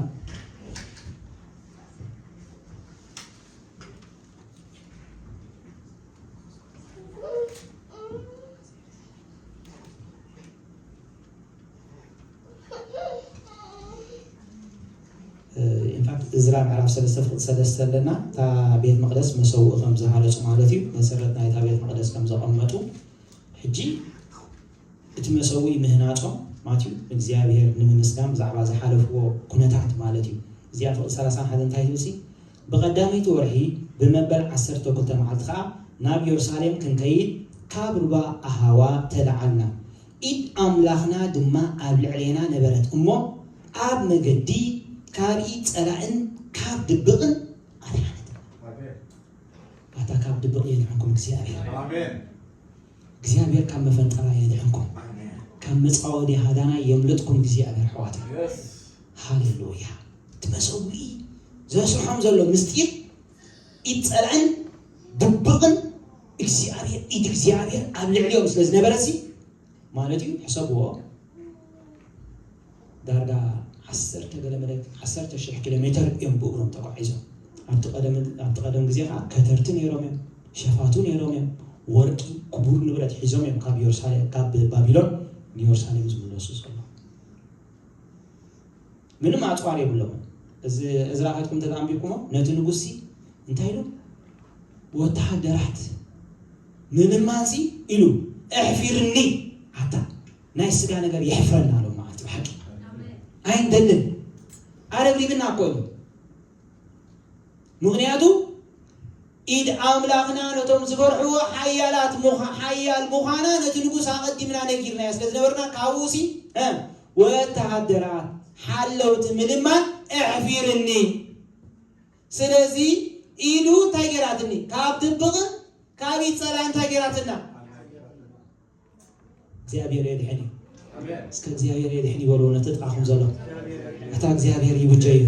ኢንፋክት እዝራ ምዕራፍ ሰለስተ ፍቕዲ ሰለስተ ኣለና። እታ ቤት መቕደስ መሰውኢ ከም ዝሃነጹ ማለት እዩ። መሰረት ናይታ ቤት መቕደስ ከም ዘቐመጡ፣ ሕጂ እቲ መሰውኢ ምህናጾም ማለት እዩ፣ ንእግዚኣብሔር ንምምስጋን ብዛዕባ ዝሓለፍዎ ኩነታት ማለት እዩ። እዚኣ ፍቕዲ ሰላሳን ሓደን እንታይ ትብል ሲ? ብቐዳመይቲ ወርሒ ብመበል ዓሰርተ ክልተ መዓልቲ ኸኣ ናብ የሩሳሌም ክንከይድ ካብ ሩባ ኣሃዋ ተለዓልና። ኢድ ኣምላኽና ድማ ኣብ ልዕሌና ነበረት እሞ፣ ኣብ መገዲ ካብኢ ጸላእን ካብ ድብቕን ኣድሓነትና። ኣሜን። ኣታ ካብ ድብቕ የድሕንኩም እግዚኣብሔር። ኣሜን። እግዚኣብሔር ካብ መፈንጠራ የድሕንኩም። ኣሜን። ካብ መጻወዲ ሃዳናይ የምልጥኩም እግዚኣብሔር ኣሕዋት። ሃሌሉያ። እቲ መሰውኢ ዘስርሖም ዘሎ ምስጢር ኢድ ጸላእን ድብቕን እግዚኣብሔር፣ ኢድ እግዚኣብሔር ኣብ ልዕሊኦም ስለ ዝነበረሲ ማለት እዩ። ሕሰብዎ። ዳርጋ ዓሰርተ ገለ መለ ዓሰርተ ሽሕ ኪሎ ሜተር እዮም ብእግሮም ተጓዒዞም። ኣብቲ ቀደም ኣብቲ ቀደም ግዜ ከዓ ከተርቲ ነይሮም እዮም፣ ሸፋቱ ነይሮም እዮም። ወርቂ ክቡር ንብረት ሒዞም እዮም ካብ የሩሳሌም ካብ ባቢሎን ንየሩሳሌም ዝምለሱ ዘሎ። ምንም ኣፅዋር የብሎም። እዚ እዝራ ከድኩም ተተኣንቢብኩሞ ነቲ ንጉስ ሲ እንታይ ኢሉ? ወተሃደራት ምልማንሲ ኢሉ ኣሕፊርኒ ኣታ ናይ ስጋ ነገር የሕፍረና ኣሎ ማለት ብሓቂ ኣይንደልን። ኣረብሪብና እኮ እዩ። ምክንያቱ ኢድ ኣምላኽና ነቶም ዝፈርሕዎ ሓያላት ሓያል ምዃና ነቲ ንጉስ ኣቐዲምና ነጊርናዮ ስለ ዝነበርና ካብኡ ሲ ወተሃደራት ሓለውቲ ምልማን ኣሕፊርኒ። ስለዚ ኢዱ እንታይ ገይራትኒ? ካብ ድብቕን ካብ ኢድ ጸላኢ እንታይ ገይራትና? እግዚኣብሔር የድሕን እዩ። እስከ እግዚኣብሔር የድሕን ይበሉ ነቲ ጥቓኹም ዘሎ። እታ እግዚኣብሔር ይብጀ እዩ።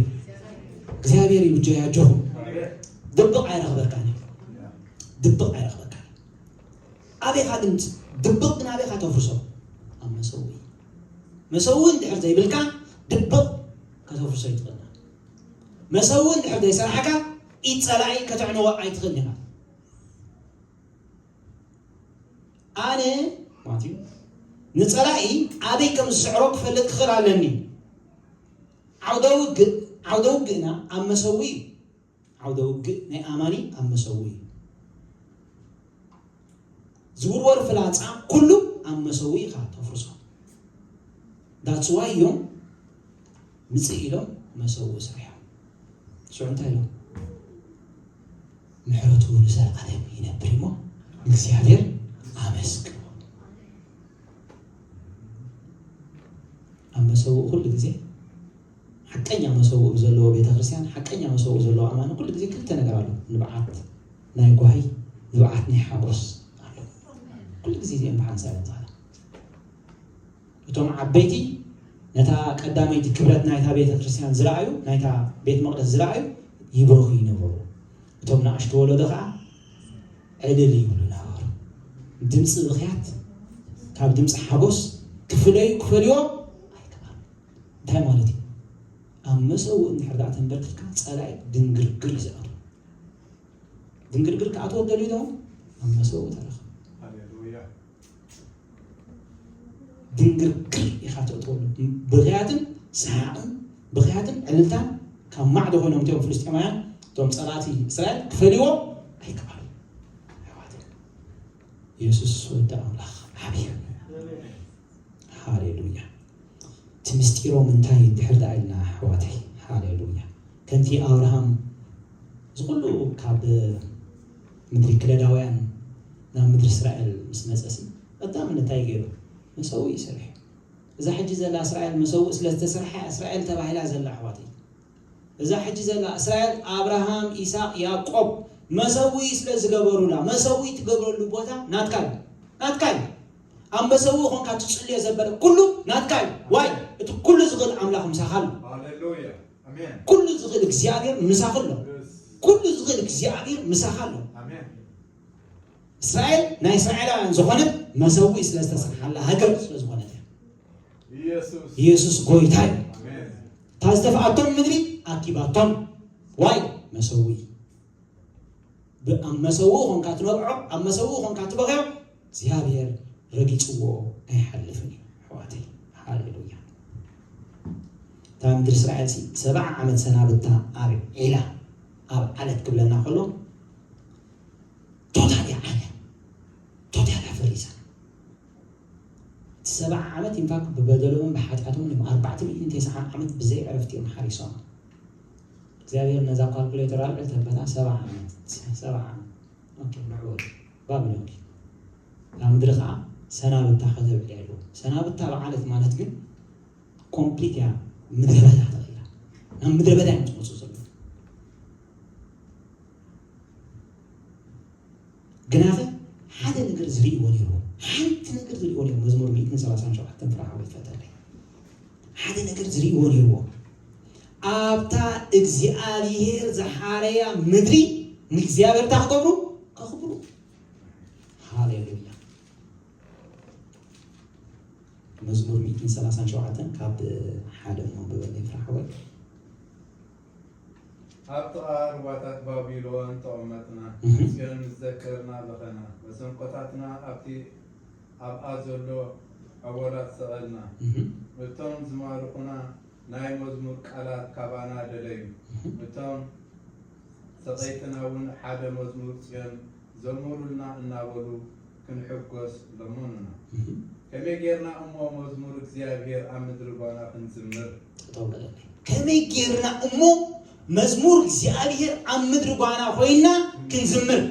እግዚኣብሔር ይብጀ እዩ። ኣጆኹም። ድብቕ ኣይረኽበካን እዩ። ድብቕ ኣይረኽበካን እዩ። ኣበይካ ግን ድብቕ ግን ኣበይካ ተፍርሶ? ኣብ መሰዊ። መሰዊ እንድሕር ዘይብልካ ድብቕ ከተፍርሶ ይትኽእልና። መሰዊ እንድሕር ዘይሰራሕካ ኢድ ጸላኢ ከተዕንዎ ኣይትኽእል ኢኻ። ኣነ ማለት እዩ ንጸላኢ ኣበይ ከም ዝስዕሮ ክፈልጥ ክኽእል ኣለኒ። ዓውደ ውግእ ዓውደ ውግእና ኣብ መሰዊ እዩ። ዓውደ ውግእ ናይ ኣማኒ ኣብ መሰዊ እዩ። ዝውርወር ፍላጻ ኩሉ ኣብ መሰዊ ኢኻ ተፍርሶ። ዳትስ ዋይ እዮም ምጽእ ኢሎም መሰዊ ሰሪሖም። ሽዑ እንታይ ኢሎም? ምሕረቱ ንዘለኣለም ይነብር እሞ እግዚኣብሔር ኣመስግኑ። ኣብ መሰውእ ኩሉ ግዜ ሓቀኛ መሰውእ ዘለዎ ቤተክርስትያን ሓቀኛ መሰውእ ዘለዎ ኣማኒ ኩሉ ግዜ ክልተ ነገር ኣሎ። ንብዓት ናይ ጓሂ ንብዓት ናይ ሓጎስ ኣሎ። ኩሉ ግዜ እዚኦም ብሓንሳብ እዮም ዝኸዳ። እቶም ዓበይቲ ነታ ቀዳመይቲ ክብረት ናይታ ቤተ ክርስቲያን ዝረኣዩ ናይታ ቤት መቕደስ ዝረኣዩ ይበኹ ይነበሩ። እቶም ንኣሽቱ ወለዶ ከዓ ዕልል ይብሉ ነበሩ። ድምፂ ብኽያት ካብ ድምፂ ሓጎስ ክፍለዩ ክፈልዮ ኣይከኣሉ። እንታይ ማለት እዩ? ኣብ መሰውእ እንድሕር ደኣ ተንበርኪኽካ ጸላኢ ድንግርግር እዩ ዝኣቱ። ድንግርግር ክኣትዎ ደልዩ ዶ? ኣብ መሰውእ ተረኸ። ድንግርግር ኢኻ ተእትወሉ። ብኽያትን ሰሓቕን ብኽያትን ዕልልታን ካብ ማዕዶ ኮይኖም እቶም ፍልስጤማውያን እቶም ጸላእቲ እስራኤል ክፈልይዎ ኣይከኣሉ። ኣሕዋት የሱስ ወዲ ኣምላኽ ዓብዩ። ሃሌሉያ። እቲ ምስጢሮም እንታይ እንድሕር ደኣ ኢልና ኣሕዋተይ፣ ሃሌሉያ። ከምቲ ኣብርሃም እዚ ኩሉ ካብ ምድሪ ክለዳውያን ናብ ምድሪ እስራኤል ምስ መጸሲ ቀዳምነት እንታይ ገይሩ? መሰዊ ይሰርሕ። እዛ ሕጂ ዘላ እስራኤል መሰዊ ስለ ዝተሰርሐ እስራኤል ተባሂላ ዘላ ኣሕዋተይ። እዛ ሕጂ ዘላ እስራኤል ኣብርሃም፣ ኢሳቅ፣ ያዕቆብ መሰዊ ስለ ዝገበሩላ መሰዊ ትገብረሉ ቦታ ናትካ እዩ። ናትካ እዩ። ኣብ መሰዊ ኾንካ ትጽልዮ ዘበለ ኩሉ ናትካ እዩ። ዋይ እቲ ኩሉ ዝኽእል ኣምላኽ ምሳኻ ኣሎ። ኩሉ ዝኽእል እግዚኣብሔር ምሳኻ ኣሎ። ኩሉ ዝኽእል እግዚኣብሔር ምሳኻ ኣሎ። እስራኤል ናይ እስራኤላውያን ዝኾነት መሰዊ ስለ ዝተሰርሓላ ሃገር ስለ ዝኾነት እያ። ኢየሱስ ጎይታ እዩ። እታ ዝተፍኣቶም ምድሪ ኣኪባቶም። ዋይ መሰዊ ኣብ መሰዊ ኾንካ ትነብዖ ኣብ መሰዊ ኾንካ ትበኽዮ እግዚኣብሔር ረጊፅዎ ኣይሓልፍን እዩ። ኣሕዋተይ ሃሌሉያ። እታ ምድሪ እስራኤል ሲ ሰብዓ ዓመት ሰናብታ ኣብ ዒላ ኣብ ዓለት ክብለና ከሎ ቶታል እያ ዓልያ ቶታል እያ ፈሪሳ። እቲ ሰብዓ ዓመት ኢንፋክት ብበደሎምን ብሓጢኣቶምን እዮም ኣርባዕተ ሚእትን ተስዓን ዓመት ብዘይ ዕረፍቲ እዮም ሓሪሶም። እግዚኣብሔር ነዛ ካልኩሌተር ኣልዕል ተበላ ሰብዓ ዓመት ሰብዓ ዓመት ኦኬ ምዕወል ባቢሎን ኪድ ኣብ ምድሪ ከዓ ሰናብታ ከተብዕል ያለው ሰናብታ በዓለት ማለት ግን ኮምፕሊት እያ ምድረ በዳ ተቐይራ ናብ ምድረ በዳ እዮም ዝመፁ ዘለዉ። ግናኸ ሓደ ነገር ዝርእይዎ ነይርዎ ሓንቲ ነገር ዝርእይዎ ነይሩ መዝሙር ሚእቲ ሰላሳን ሸውዓተን ፍረ ሓወይ ፈተለይ። ሓደ ነገር ዝርእይዎ ነይርዎ። ኣብታ እግዚኣብሔር ዝሓረያ ምድሪ ንእግዚኣብሔር እንታይ ክገብሩ? ከኽብሩ። ሃሌሉያ። መዝሙር ሚእትን ሰላሳን ሸውዓተን ካብ ሓደ እሞ ብበለይ ፍረ ሓወይ። ኣብ ጥቓ ሩባታት ባቢሎን ተቐመጥና፣ እህ። ጽዮን ምስ ዘከርና በኸና። መሰንቆታትና ኣብቲ ኣብኣ ዘሎ ኣወላት ሰቐልና። እህ። እቶም ዝማርኹና ናይ መዝሙር ቃላት ካባና ደለዩ። እህ። እቶም ሰቐይትና እውን ሓደ መዝሙር ጽዮን ዘምሩልና እናበሉ ክንሕጎስ ለመኑና። እህ። ከመይ ጌርና እሞ መዝሙር እግዚኣብሔር ኣብ ምድሪ ጓና ክንዝምር? ጠጠው በለለይ። ከመይ ጌርና እሞ መዝሙር እግዚኣብሔር ኣብ ምድሪ ጓና ኮይና ክንዝምር?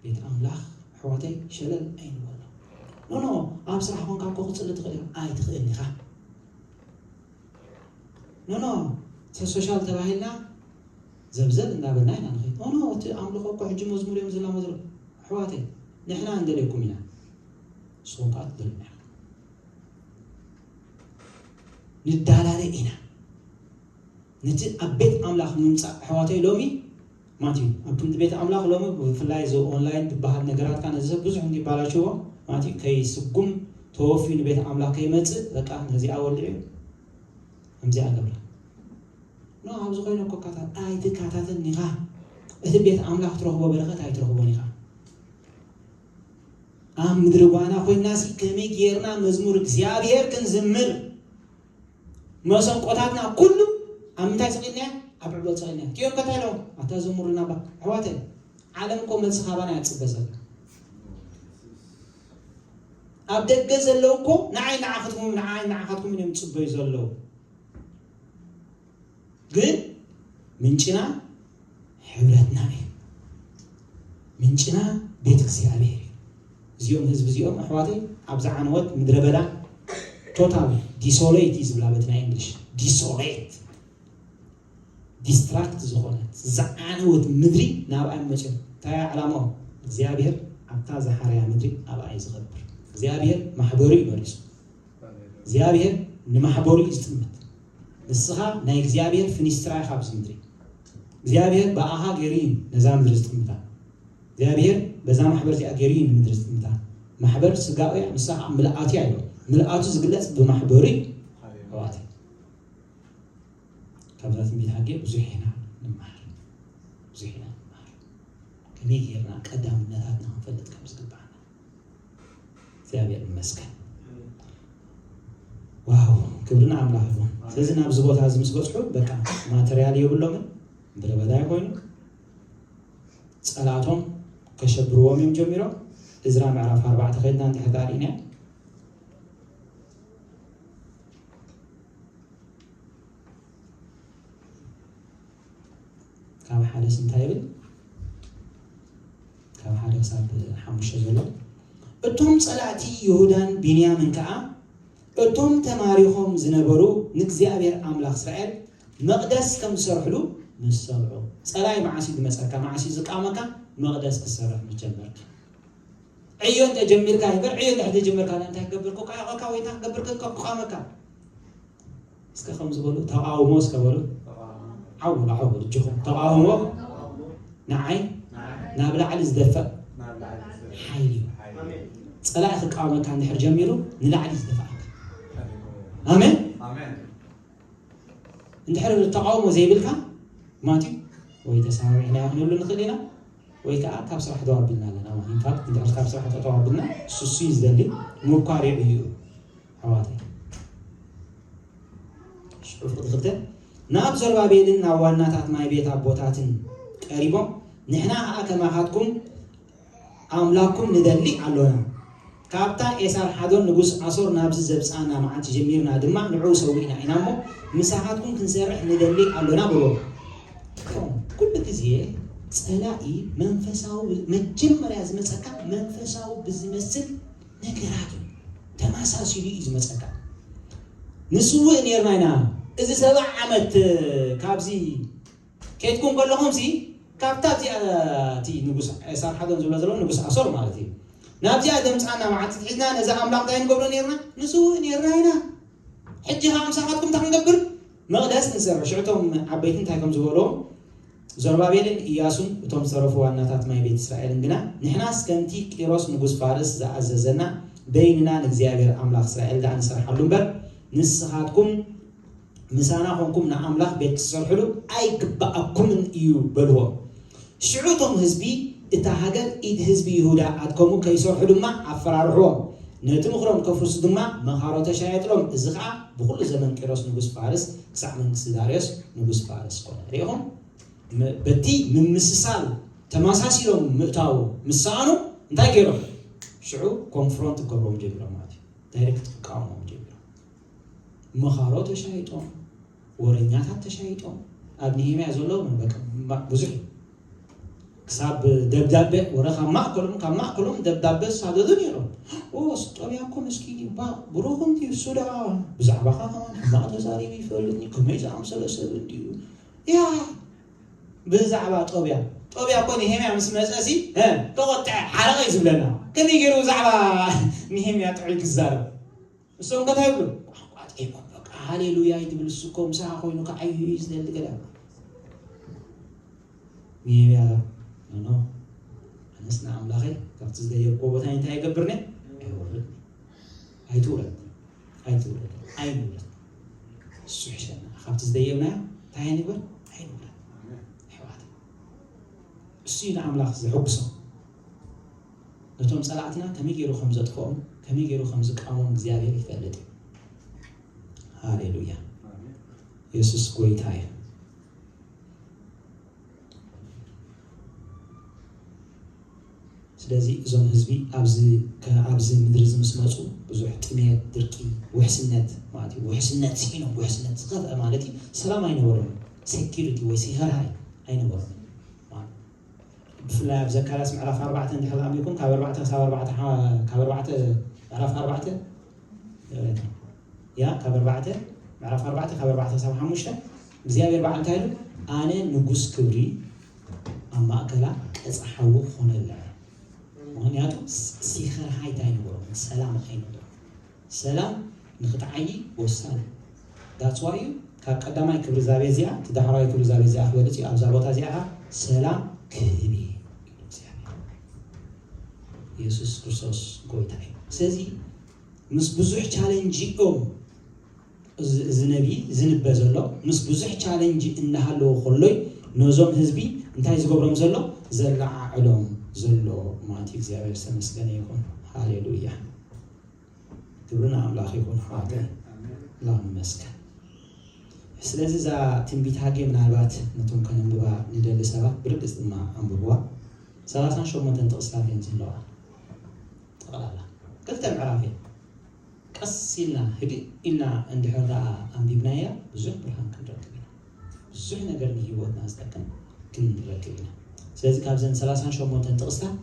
ቤት ኣምላኽ ኣሕዋተይ ሸለል ኣይንበሎ። ኖ፣ ኖ፣ ኣብ ስራሕ ኮንካ እኮ ክጽሊ ትኽእል ኢኻ። ኣይትኽእልን ኢኻ። ኖ፣ ኖ፣ ተ-፣ ሶሻል ተባሂልና ዘብዘብ እንዳበልና ኢና ንኸይድ። ኖ፣ ኖ፣ እቲ ኣምልኾ እኮ ሕጂ መዝሙር እዮም ዝላመዱ። ኣሕዋተይ፣ ንሕና እንደልየኩም ኢና። ንስኹም ከኣ ትደልዩና ኢኹም። ንዳላለ ኢና። ነቲ ኣብ ቤት ኣምላኽ ምምጻእ ኣሕዋተይ ሎሚ ማለት እዩ። ኣብ ክንዲ ቤት ኣምላኽ ሎሚ ብፍላይ እዚ ኦንላይን ዝበሃል ነገራት ካን እዚ ሰብ ብዙሕ እንዲባላሽዎ ማለት እዩ። ከይስጉም ተወፊዩ ንቤት ኣምላኽ ከይመጽእ በቃ ነዚኣ ወልዑ ከምዚኣ ገብራ። ኖ፣ ኣብዚ ኮይነ እኮ ካታ-፣ ኣይትካታተልኒ ኢኻ። እቲ ቤት ኣምላኽ ትረኽቦ በረኸት ኣይትረኽቦን ኢኻ። ኣብ ምድሪ ጓና ኮይናሲ ከመይ ጌርና መዝሙር እግዚኣብሔር ክንዝምር? መሰንቆታትና ኩሉ ኣብ ምንታይ ሰቒልናዮ? ኣብ ዕበል ሰቒልናዮ። እቲኦም ከ እንታይ ኢሎም? ኣታ ዘምሩልና እባ። ኣሕዋተይ፣ ዓለም እኮ መልሲ ካባና እያ ትጽበ ዘላ። ኣብ ደገ ዘለዉ እኮ ንዓይ ንዓኽትኩም፣ ንዓይ ንዓኻትኩም እዮም ዝጽበዩ ዘለዉ። ግን ምንጭና ሕብረትና እዩ። ምንጭና ቤት እግዚኣብሔር እዩ። እዚኦም ህዝቢ እዚኦም ኣሕዋተይ ኣብ ዝዓነወት ምድረ በዳ ቶታል ዲሶሌት እዩ ዝብላ በቲ ናይ እንግሊሽ። ዲሶሌት፣ ዲስትራክት ዝኾነት ዝዓነወት ምድሪ ናብኣ እዮም መፅኦም። እንታይ እያ ዕላምኦም? እግዚኣብሔር ኣብታ ዝሓረያ ምድሪ ኣብኣ እዩ ዝኸብር። እግዚኣብሔር ማሕበሩ እዩ መሪፁ። እግዚኣብሔር ንማሕበሩ እዩ ዝጥምት። ንስኻ ናይ እግዚኣብሔር ፍኒስትራ ኢኻ ኣብዚ ምድሪ። እግዚኣብሔር ብኣኻ ገይሩ እዩ ነዛ ምድሪ ዝጥምታ። እግዚኣብሔር በዛ ማሕበር እዚኣ ገይሩ እዩ ንምድሪ ዝጥምታ። ማሕበር ስጋኡ እያ፣ ንሳ ከዓ ምልኣቱ እያ ይብል። ምልኣቱ ዝግለጽ ብማሕበሩ እዩ። ኣሕዋተይ፣ ካብዛ ትንቢት ሃጌ ብዙሕ ኢና ንመሃር። ብዙሕ ኢና ንመሃር። ከመይ ጌርና ቀዳምነታትና ክንፈልጥ ከም ዝግባኣና። እግዚኣብሔር ይመስገን። ዋው፣ ክብሪ ንኣምላኽ ይኹን። ስለዚ ናብዚ ቦታ እዚ ምስ በጽሑ በቃ ማተርያል የብሎምን፣ ምድረ በዳ ኮይኑ ጸላእቶም ከሸብርዎም እዮም ጀሚሮም። እዝራ ምዕራፍ ኣርባዕተ ከይድና እንድሕር ዳኣ ርኢና ካብ ሓደ ስ እንታይ ይብል? ካብ ሓደ ክሳብ ሓሙሽተ ዘሎ። እቶም ጸላእቲ ይሁዳን ቢንያምን ከኣ እቶም ተማሪኾም ዝነበሩ ንእግዚኣብሔር ኣምላኽ እስራኤል መቕደስ ከም ዝሰርሕሉ ምስ ሰምዑ። ጸላኢ መዓስ እዩ ዝመጸካ? መዓስ እዩ ዝቃወመካ? መቕደስ ክትሰርሕ ምስ ጀመርካ። ዕዮ እንተ ጀሚርካ ይበር፣ ዕዮ እንድሕር ዘይጀመርካ እንታይ ክገብር ክቃወመካ ወይ እንታይ ክገብር ክቃወመካ? እስከ ከምዚ በሉ፣ ተቓውሞ እስከ በሉ። ዓው በሉ፣ ዓው በሉ፣ እጅኹም። ተቓውሞ ንዓይ ናብ ላዕሊ ዝደፍእ ሓይሊ እዩ። ጸላኢ ክቃወመካ እንድሕር ጀሚሩ ንላዕሊ ዝደፍኣካ። ኣሜን። ኣሜን። እንድሕር ተቓውሞ ዘይብልካ ማለት እዩ፣ ወይ ተሰማሚዕናዮ ክንብሉ ንኽእል ኢና፣ ወይ ከዓ ካብ ስራሕ ደው ኣቢልና ኣለና ማለት እዩ። ኢንፋክት እንድሕር ካብ ስራሕ ጠጠው ኣቢልና፣ እሱ እሱ እዩ ዝደሊ፣ ምኳር እዩ እዩ። ኣሕዋተይ፣ ሽዑ ፍቕዲ ክልተ፣ ናብ ዘሩባቤልን ናብ ዋናታት ናይ ቤት ኣቦታትን ቀሪቦም፣ ንሕና ኸኣ ከማኻትኩም ኣምላኽኩም ንደሊ ኣሎና። ካብታ ኤሳርሓዶን ንጉስ ኣሶር ናብዚ ዘብጽኣና መዓልቲ ጀሚርና ድማ ንዕኡ ሰዊእና ኢና እሞ፣ ምሳኻትኩም ክንሰርሕ ንደሊ ኣሎና በልዎም። ኩሉ ግዜ ጸላኢ መንፈሳዊ፣ መጀመርያ ዝመጸካ መንፈሳዊ ብዝመስል ነገራት እዩ። ተመሳሲሉ እዩ ዝመጸካ። ንስውእ ኔርና ኢና። እዚ ሰብዓ ዓመት ካብዚ ከይድኩም ከለኹምሲ፣ ካብታ እዚኣ እቲ ንጉስ ኤሳርሓዶን ዝብሎ ዘሎ ንጉስ ኣሶር ማለት እዩ። ናብዚኣ ዘምፃና መዓልቲ ሒዝና ነዚ ኣምላኽ እንታይ ንገብሮ ነርና? ንስውእ ነርና ኢና። ሕጂ ከዓ ምሳኻትኩም እንታይ ክንገብር? መቕደስ ንሰርሕ። ሽዕቶም ዓበይቲ እንታይ ከም ዝበልዎም ዘሩባቤልን ኢያሱን እቶም ዝተረፉ ዋናታት ናይ ቤት እስራኤልን ግና፣ ንሕናስ ከምቲ ቂሮስ ንጉስ ፋርስ ዝኣዘዘና በይንና ንእግዚኣብሔር ኣምላኽ እስራኤል ደኣ ንሰርሓሉ እምበር፣ ንስኻትኩም ምሳና ኾንኩም ንኣምላኽ ቤት ክትሰርሕሉ ኣይግብኣኩምን እዩ በልዎም። ሽዑ እቶም ህዝቢ እታ ሃገር ኢድ ህዝቢ ይሁዳ ኣድከሙ ከይሰርሑ ድማ ኣፈራርሕዎም። ነቲ ምኽሮም ከፍርሱ ድማ መኻሮ ተሻየጥሎም። እዚ ኸዓ ብኹሉ ዘመን ቂሮስ ንጉስ ፋርስ ክሳዕ መንግስቲ ዳርዮስ ንጉስ ፋርስ ኮነ። ርኢኹም? በቲ ምምስሳል ተመሳሲሎም ምእታው ምስ ሰኣኑ እንታይ ገይሮም? ሽዑ ኮንፍሮንት ክገብሮም ጀሚሮም ማለት እዩ። ዳይሬክት ክቃወሞም ጀሚሮም። መኻሮ ተሻይጦም፣ ወረኛታት ተሻይጦም። ኣብ ንሄምያ ዘሎ ብዙሕ እዩ። ክሳብ ደብዳቤ ወረ ካብ ማእከሎም ካብ ማእከሎም ደብዳቤ ዝሳደዱ ነይሮም። ጦብያ እኮ መስኪን እዩ፣ ብሩኽ እንዲ እሱ ደኣ ብዛዕባኻ ከማን ሕማቕ ተዛሪቡ ይፈልጥኒ፣ ከመይ ዝኣምሰለ ሰብ እንዲዩ። ያ ብዛዕባ ጦብያ ጦብያ እኮ ንሄምያ ምስ መፀሲ ተቆጥዐ ሓረቐ እዩ ዝብለና። ከመይ ገይሩ ብዛዕባ ንሄምያ ጥዑይ ክዛረብ? እሶም ከታይ ይብሉ? ቋንቋ ጤቆ በቃ ሃሌሉያ ይትብል። እሱ እኮ ምሳኻ ኮይኑ ከዓዩ እዩ ዝደሊ ገለ። ንሄምያ ኖ፣ ኣነስ ንኣምላኸይ ካብቲ ዝደየብኮ ቦታ እንታይ ይገብርኒ? ኣይወርድኒ። ኣይትውረድ፣ ኣይትውረድ፣ ኣይንውረድ። እሱ ይሕሸና። ካብቲ ዝደየብናዮ እንታይ ኣይንግበር? ኣይንውረድ። ኣሕዋት፣ እሱ እዩ ንኣምላኽ ዘሐጉሶ። ነቶም ጸላእትና ከመይ ገይሩ ከም ዘጥፍኦም፣ ከመይ ገይሩ ከም ዝቃወሞም እግዚኣብሔር ይፈልጥ እዩ። ሃሌሉያ። የሱስ ጎይታ እዩ። ስለዚ እዞም ህዝቢ ኣብዚ ምድሪ እዚ ምስ መፁ ብዙሕ ጥሜት፣ ድርቂ፣ ውሕስነት ማለት እዩ። ውሕስነት ስኢኖም፣ ውሕስነት ዝኸፍአ ማለት እዩ። ሰላም ኣይነበሮም፣ ሴኪሪቲ ወይ ሲኸርሃይ ኣይነበሮም። ብፍላይ ኣብ ዘካርያስ ምዕራፍ ኣርባዕተ እንድሕር ኣሚኩም ካብ ኣርባዕተ ክሳብ ኣርባዕተ ካብ ኣርባዕተ ምዕራፍ ኣርባዕተ ያ ካብ ኣርባዕተ ምዕራፍ ኣርባዕተ ካብ ኣርባዕተ ክሳብ ሓሙሽተ እግዚኣብሔር በዓል እንታይ ኢሉ? ኣነ ንጉስ ክብሪ ኣብ ማእከላ ቀጽ ሓዊ ክኾነላ። ምክንያቱ ሲኸር ሃይት ኣይነበሮም፣ ሰላም ኣይነበሮም። ሰላም ንክትዓይ ወሳኒ። That's why እዩ ካብ ቀዳማይ ክብሪ ዛቤ እዚኣ እቲ ዳሕራዊ ክብሪ ዛቤ እዚኣ ክበልፅ እዩ። ኣብዛ ቦታ እዚኣ ሰላም ክህብ እየ። የሱስ ክርስቶስ ጎይታ እዩ። ስለዚ ምስ ብዙሕ ቻለንጅ እዮም እዚ ነቢ ዝንበ ዘሎ፣ ምስ ብዙሕ ቻለንጅ እናሃለዎ ከሎይ ነዞም ህዝቢ እንታይ ዝገብሮም ዘሎ? ዘለዓዕሎም ዘሎ ማለት እዩ። እግዚኣብሔር ዝተመስገነ ይኹን። ሃሌሉያ። ክብሪ ንኣምላኽ ይኹን። ኣሕዋተይ ላም መስከን። ስለዚ እዛ ትንቢት ሃጌ ምናልባት ነቶም ከነንብባ ንደሊ ሰባት ብርግጽ ድማ ኣንብብዋ። ሰላሳን ሸሞንተን ጥቕስታት እየን ዘለዋ። ጠቕላላ ክልተ ምዕራፍ እየን። ቀስ ኢልና ህድእ ኢልና እንድሕር ደኣ ኣንቢብናያ ብዙሕ ብርሃን ክንረክብ ኢና። ብዙሕ ነገር ንህይወትና ዝጠቅም ክንረክብ ኢና። ስለዚ ካብዘን ሰላሳን ሸሞንተን ጥቕስታት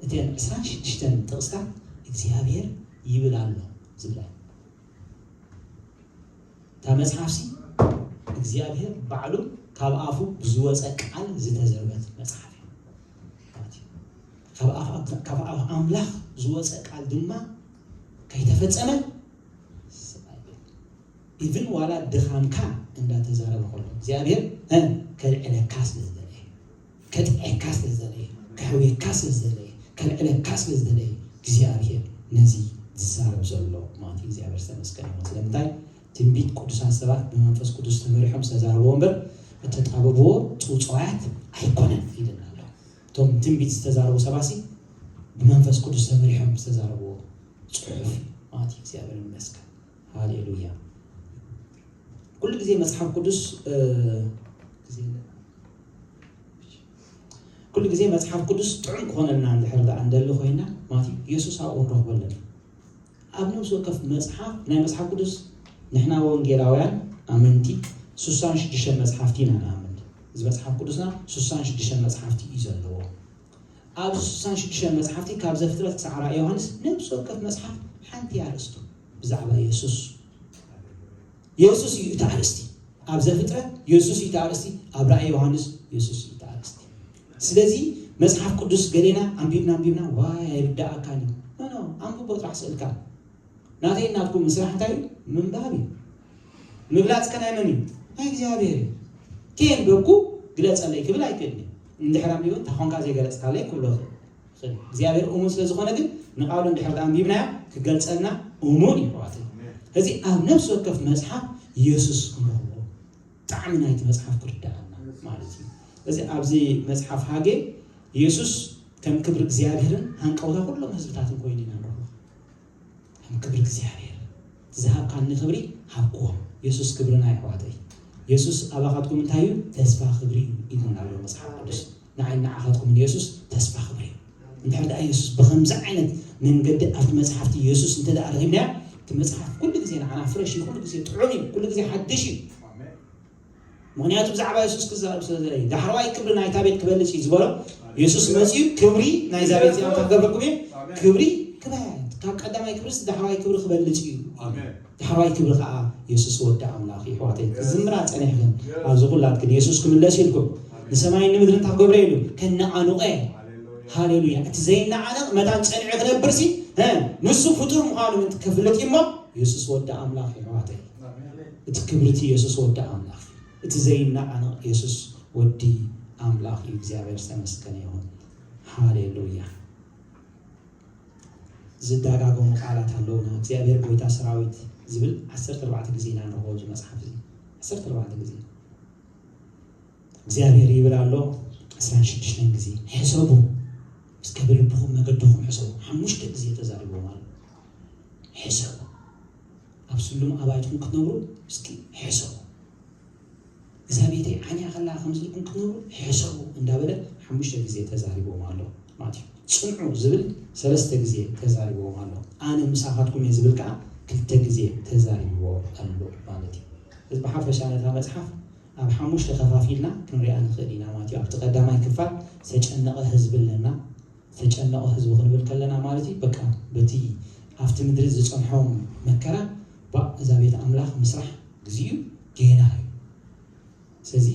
እተን ዕስራን ሽዱሽተን ጥቕስታት እግዚኣብሔር ይብል ኣሎ ዝብላ እታ መጽሓፍሲ እግዚኣብሔር ባዕሉ ካብ ኣፉ ብዝወፀ ቃል ዝተዘርበት መጽሓፍ እዩ። ካብ ኣፍ ኣምላኽ ዝወፀ ቃል ድማ ከይተፈጸመ ኢቭን ዋላ ድኻምካ እንዳተዛረበ ከሎ እግዚኣብሔር ከልዕለካ ስለ ዝደለየ፣ ከጥዕካ ስለ ዝደለየ፣ ከሕውየካ ስለ ዝደለየ፣ ከልዕለካ ስለ ዝደለየ እግዚኣብሔር ነዚ ዝዛረብ ዘሎ ማለት እዩ። እግዚኣብሔር ዝተመስገነ ይኹን። ስለምንታይ? ትንቢት ቅዱሳት ሰባት ብመንፈስ ቅዱስ ተመሪሖም ዝተዛረብዎ እምበር እተጣበብዎ ጽውጽዋያት ኣይኮነን ኢልና ኣሎ። እቶም ትንቢት ዝተዛረቡ ሰባሲ ብመንፈስ ቅዱስ ተመሪሖም ዝተዛረብዎ ጽሑፍ ማለት እዩ። እግዚኣብሔር ይመስገን። ሃሌሉያ። ኩሉ ግዜ መጽሓፍ ቅዱስ ኩሉ ግዜ መጽሓፍ ቅዱስ ጥዑም ክኾነልና እንድሕር ደኣ እንደሊ ኮይና ማለት እዩ። የሱስ ኣብኡ ንረኽቦ ኣለና። ኣብ ነብሲ ወከፍ መጽሓፍ ናይ መጽሓፍ ቅዱስ ንሕና ወንጌላውያን ኣመንቲ ስሳን ሽዱሽተ መጽሓፍቲ ኢና ንኣምን። እዚ መጽሓፍ ቅዱስና ስሳን ሽዱሽተ መጽሓፍቲ እዩ ዘለዎ። ኣብዚ ስሳን ሽዱሽተ መጽሓፍቲ ካብ ዘፍጥረት ክሳዕ ራእይ ዮሃንስ ነብሲ ወከፍ መጽሓፍ ሓንቲ ኣርእስቱ ብዛዕባ የሱስ። የሱስ እዩ እቲ ኣርእስቲ። ኣብ ዘፍጥረት የሱስ እዩ እቲ ኣርእስቲ፣ ኣብ ራእይ ዮሃንስ የሱስ እዩ እቲ ኣርእስቲ። ስለዚ መጽሓፍ ቅዱስ ገሌና ኣንቢብና ኣንቢብና ዋይ ኣይርዳኣካን እዩ። ጥራሕ ስእልካ። ናተይ ናትኩም ስራሕ እንታይ እዩ? ምንባብ እዩ። ምግላጽ ከ ናይ መን እዩ? ናይ እግዚኣብሔር እዩ። ከየንበብኩ ግለጸለይ ክብል ኣይክእልን እዩ። እንድሕር ኣንቢቡ እንታ ኾንካ ዘይገለጽካለይ ክብሎ ይኽእል። እግዚኣብሔር እሙን ስለ ዝኾነ ግን ንቃሉ እንድሕር ኣንቢብናዮ ክገልጸልና እሙን እዩ ኣሕዋተይ። እዚ ኣብ ነፍሲ ወከፍ መጽሓፍ ኢየሱስ ክንረኽቦ ብጣዕሚ ናይቲ መጽሓፍ ክርዳኣና ማለት እዩ። እዚ ኣብዚ መጽሓፍ ሃጌ ኢየሱስ ከም ክብሪ እግዚኣብሔርን ሃንቀውታ ኩሎም ህዝብታትን ኮይኑ ኢና ንረኽቦ። ከም ክብሪ እግዚኣብሔር ዝሃብካኒ ክብሪ ሃብክዎም። ኢየሱስ ክብርና የሕዋተይ። ኢየሱስ ኣባኻትኩም እንታይ እዩ? ተስፋ ክብሪ እዩ ኢሉና ኣሎ መጽሓፍ ቅዱስ። ንዓይ ንዓኻትኩም ኢየሱስ ተስፋ ክብሪ እዩ። እንድሕር ደኣ ኢየሱስ ብኸምዚ ዓይነት መንገዲ ኣብቲ መጽሓፍቲ ኢየሱስ እንተ ደኣ ረኺብናዮ፣ እቲ መጽሓፍ ኩሉ ግዜ ንዓና ፍረሽ እዩ፣ ኩሉ ግዜ ጥዑም እዩ፣ ኩሉ ግዜ ሓድሽ እዩ። ምክንያቱ ብዛዕባ የሱስ ክዛረብ ስለ ዘለ ዳሕረዋይ ክብሪ ናይታ ቤት ክበልፅ እዩ ዝበሎ። የሱስ መፅኡ ክብሪ ናይዛ ቤት እዚኣ ክገብረኩም እየ። ክብሪ ክበልፅ ካብ ቀዳማይ ክብሪ ዳሕረዋይ ክብሪ ክበልፅ እዩ። ዳሕረዋይ ክብሪ ከዓ የሱስ ወዲ ኣምላኽ እዩ። ኣሕዋተይ ክዝምራ ፀኒሕክን ኣብዚ ኩላትክን የሱስ ክምለስ ኢልኩም ንሰማይን ንምድርን እንታይ ክገብረ ኢሉ ከነዓኑቐ። ሃሌሉያ። እቲ ዘይነዓነቕ መታን ፀኒዑ ክነብር ሲ ንሱ ፍጡር ምዃኑ ክፍልጥ እዩ እሞ የሱስ ወዲ ኣምላኽ እዩ። ኣሕዋተይ እቲ ክብሪ እቲ የሱስ ወዲ ኣምላኽ እቲ ዘይነዓነቕ የሱስ ወዲ ኣምላኽ እዩ። እግዚኣብሔር ዝተመስገነ ይኹን። ሃሌሉያ። ዝደጋገሙ ቃላት ኣለውና። እግዚኣብሔር ጎይታ ሰራዊት ዝብል ዓሰርተ ኣርባዕተ ግዜ ኢና ንረኽቦ ኣብዚ መጽሓፍ እዚ። ዓሰርተ ኣርባዕተ ግዜ እግዚኣብሔር ይብል ኣሎ። ዕስራን ሽዱሽተን ግዜ ሕሰቡ። እስከ ብልብኹም መገድኹም ሕሰቡ። ሓሙሽተ ግዜ ተዛሪቦም ኣሎ። ሕሰቡ። ኣብ ስሉም ኣባይትኹም ክትነብሩ እስኪ ሕሰቡ። እዛ ቤተይ ዓንያ ከላ ከምዚ ኢልኩም ክትነብሩ ሕሰቡ እንዳበለ ሓሙሽተ ግዜ ተዛሪቦም ኣሎ ማለት እዩ። ጽንዑ ዝብል ሰለስተ ግዜ ተዛሪቦም ኣሎ። ኣነ ምሳኻትኩም እየ ዝብል ከዓ ክልተ ግዜ ተዛሪብዎ ኣሎ ማለት እዩ። እዚ ብሓፈሻ ነታ መጽሓፍ ኣብ ሓሙሽተ ከፋፊልና ክንሪኣ ንኽእል ኢና ማለት እዩ። ኣብቲ ቀዳማይ ክፋል ዝተጨነቐ ህዝቢ ኣለና። ዝተጨነቐ ህዝቢ ክንብል ከለና ማለት እዩ። በቃ በቲ ኣብቲ ምድሪ ዝጸንሖም መከራ ባእ እዛ ቤት ኣምላኽ ምስራሕ ግዚኡ ጌና እዩ። ስለዚ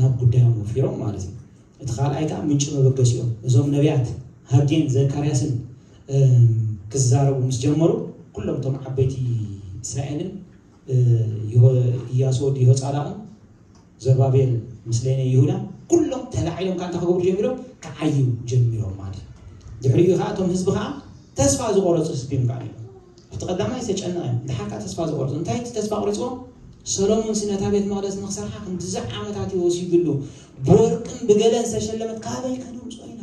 ናብ ጉዳዮም ወፊሮም ማለት እዩ። እቲ ካልኣይ ከዓ ምንጪ መበገሲኦም እዞም ነቢያት ሃጌን ዘካርያስን እም፣ ክዛረቡ ምስ ጀመሩ ኩሎም እቶም ዓበይቲ እስራኤልን እ፣ ይሆ- ኢያሱ ወዲ ይሆጻዳቕን ዘሩባቤል ምስሌነ ይሁዳ ኩሎም ተላዒሎም ካንታ ክገብሩ ጀሚሮም ክዓዩ ጀሚሮም ማለት እዩ። ድሕሪኡ ከዓ እቶም ህዝቢ ከዓ ተስፋ ዝቆረፁ ህዝቢ እዮም ከዓ ነይሮም። ኣብቲ ቀዳማይ ዝተጨነቐ እዮም ድሓር ከዓ ተስፋ ዝቆረፁ እንታይ እቲ ተስፋ ቆሪፅዎም? ሰሎሞን ሲ ነታ ቤት መቅደስ ንክሰርሓ ክንድዚ ዓመታት እዩ ወሲዱሉ ብወርቅን ብገለን ዝተሸለመት ካበይ ከነምፅኦ ኢና?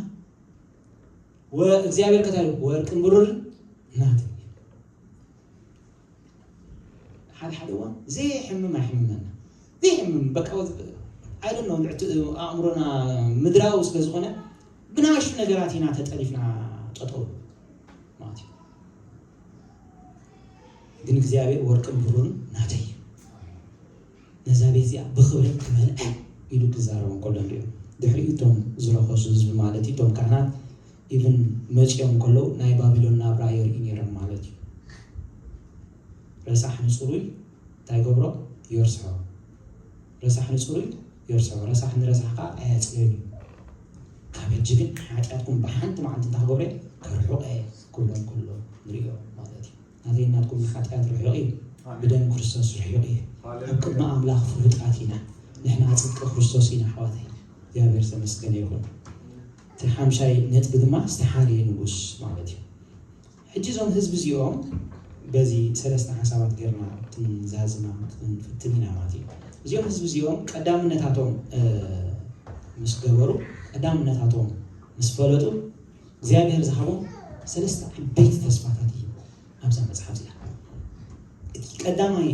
ወ እግዚኣብሔር ከታይ ወርቅን ብሩርን ናተይ ሓደ ሓደ እዋን ዘይሕምም ኣይሕምመና ዘይሕምም በቃ ኣይደኖ ኣእምሮና ምድራዊ ስለ ዝኾነ ብናሹ ነገራት ኢና ተጠሊፍና ጠጠው ማለት እዩ። ግን እግዚኣብሔር ወርቅን ብሩርን ናተይ እዩ። ነዛ ቤት እዚኣ ብኽብሪ ክመልኣ ኢሉ ክዛረቦም ከሎ ንሪኦ። ድሕሪኡ እቶም ዝረኸሱ ህዝቢ ማለት እዩ እቶም ካህናት ኢቭን መፂኦም ከለዉ ናይ ባቢሎን ናብራ የርእዩ ነይሮም ማለት እዩ። ረሳሕ ንፅሩይ እንታይ ገብሮ? የርስሖ። ረሳሕ ንፅሩይ የርስሖ። ረሳሕ ንረሳሕ ከዓ ኣያፅዮን እዩ። ካብ ሕጂ ግን ሓጢኣትኩም ብሓንቲ መዓልቲ እንታይ ክገብረ? ከርሑቐ ክብሎም ከሎ ንሪኦ ማለት እዩ። ናተይ ናትኩም ሓጢኣት ርሑቕ እዩ። ብደም ክርስቶስ ርሑቕ እዩ። ኣብ ቅድሚ ኣምላኽ ፍሉጣት ኢና። ንሕና ጽድቂ ክርስቶስ ኢና ኣሕዋተይ። እግዚኣብሔር ዝተመስገነ ይኹን። እቲ ሓምሻይ ነጥቢ ድማ ዝተሓርየ ንጉስ ማለት እዩ። ሕጂ እዞም ህዝቢ እዚኦም በዚ ሰለስተ ሓሳባት ጌርና ክንዛዝማ ክንፍትን ኢና ማለት እዩ። እዚኦም ህዝቢ እዚኦም ቀዳምነታቶም ምስ ገበሩ ቀዳምነታቶም ምስ ፈለጡ እግዚኣብሔር ዝሃቦም ሰለስተ ዓበይቲ ተስፋታት እዩ ኣብዛ መፅሓፍ እዚኣ። እቲ ቀዳማይ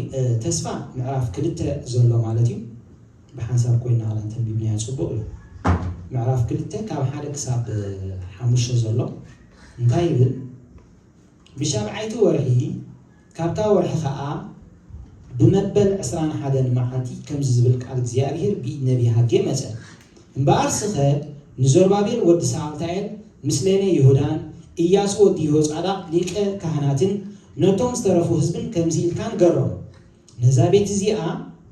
ተስፋ ምዕራፍ ክልተ ዘሎ ማለት እዩ። ብሓንሳብ ኮይና ላ እንተንቢብናዮ ፅቡቕ እዩ። ምዕራፍ ክልተ ካብ ሓደ ክሳብ ሓሙሽተ ዘሎ እንታይ ይብል? ብሻብዓይቲ ወርሒ ካብታ ወርሒ ኸዓ ብመበል ዕስራን ሓደን መዓልቲ ከምዚ ዝብል ቃል እግዚኣብሔር ብኢድ ነቢይ ሃጌ መጸ። እምበኣር ስኸ ንዘሩባቤል ወዲ ሰኣልታኤል ምስሌነ ይሁዳን ኢያሱ ወዲ ይሆጻዳቅ ሊቀ ካህናትን ነቶም ዝተረፉ ህዝብን ከምዚ ኢልካ ንገሮም፣ ነዛ ቤት እዚኣ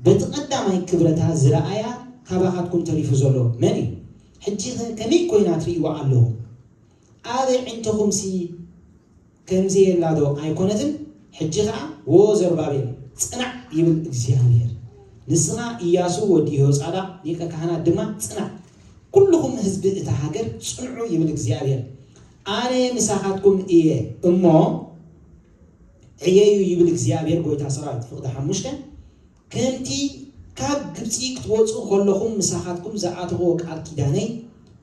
በቲ ቀዳማይ ክብረታ ዝረኣያ ካባኻትኩም ተሪፉ ዘሎ መን እዩ? ሕጂ ኸ ከመይ ኮይና ትርእይዋ ኣለኹም? ኣብ ኣዒንትኹምሲ ከምዚ የላዶ ኣይኮነትን? ሕጂ ኸዓ፣ ወ ዘሩባቤል፣ ጽናዕ ይብል እግዚኣብሔር። ንስኻ ኢያሱ ወዲ የሆጻዳቕ ሊቀ ካህናት ድማ ጽናዕ፣ ኩልኹም ህዝቢ እታ ሃገር ጽንዑ ይብል እግዚኣብሔር። ኣነ ምሳኻትኩም እየ እሞ ዕየዩ ይብል እግዚኣብሔር ጐይታ ሰራዊት። ፍቕዲ ሓሙሽተ፣ ከምቲ ካብ ግብጺ ክትወጹ ከለኹም ምሳኻትኩም ዝኣተኽዎ ቃል ኪዳነይ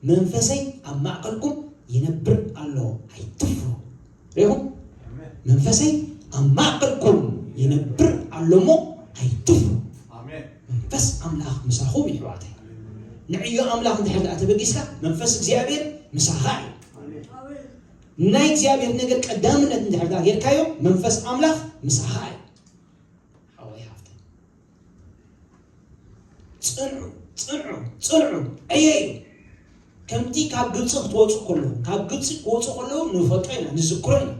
መንፈሰይ ኣብ ማእከልኩም ይነብር ኣሎ፣ ኣይትፍሩ። ሪኹም? መንፈሰይ ኣብ ማእከልኩም ይነብር ኣሎ እሞ ኣይትፍሩ። መንፈስ ኣምላኽ ምሳኹም እዩ፣ ኣሕዋተይ። ንዕዮ ኣምላኽ እንድሕር ደኣ ተበጊስካ፣ መንፈስ እግዚኣብሔር ምሳኻ እዩ። ናይ እግዚኣብሔር ነገር ቀዳምነት እንድሕር ደኣ ጌርካዮ፣ መንፈስ ኣምላኽ ምሳኻ እዩ። ሓወይ፣ ሓፍተይ፣ ጽንዑ፣ ጽንዑ፣ ጽንዑ፣ ዕየዩ። ከምቲ ካብ ግብጺ ክትወጹ ከለኹም፣ ካብ ግብጺ ክወጹ ከለዉ ንፈልጦ ኢና፣ ንዝክሮ ኢና።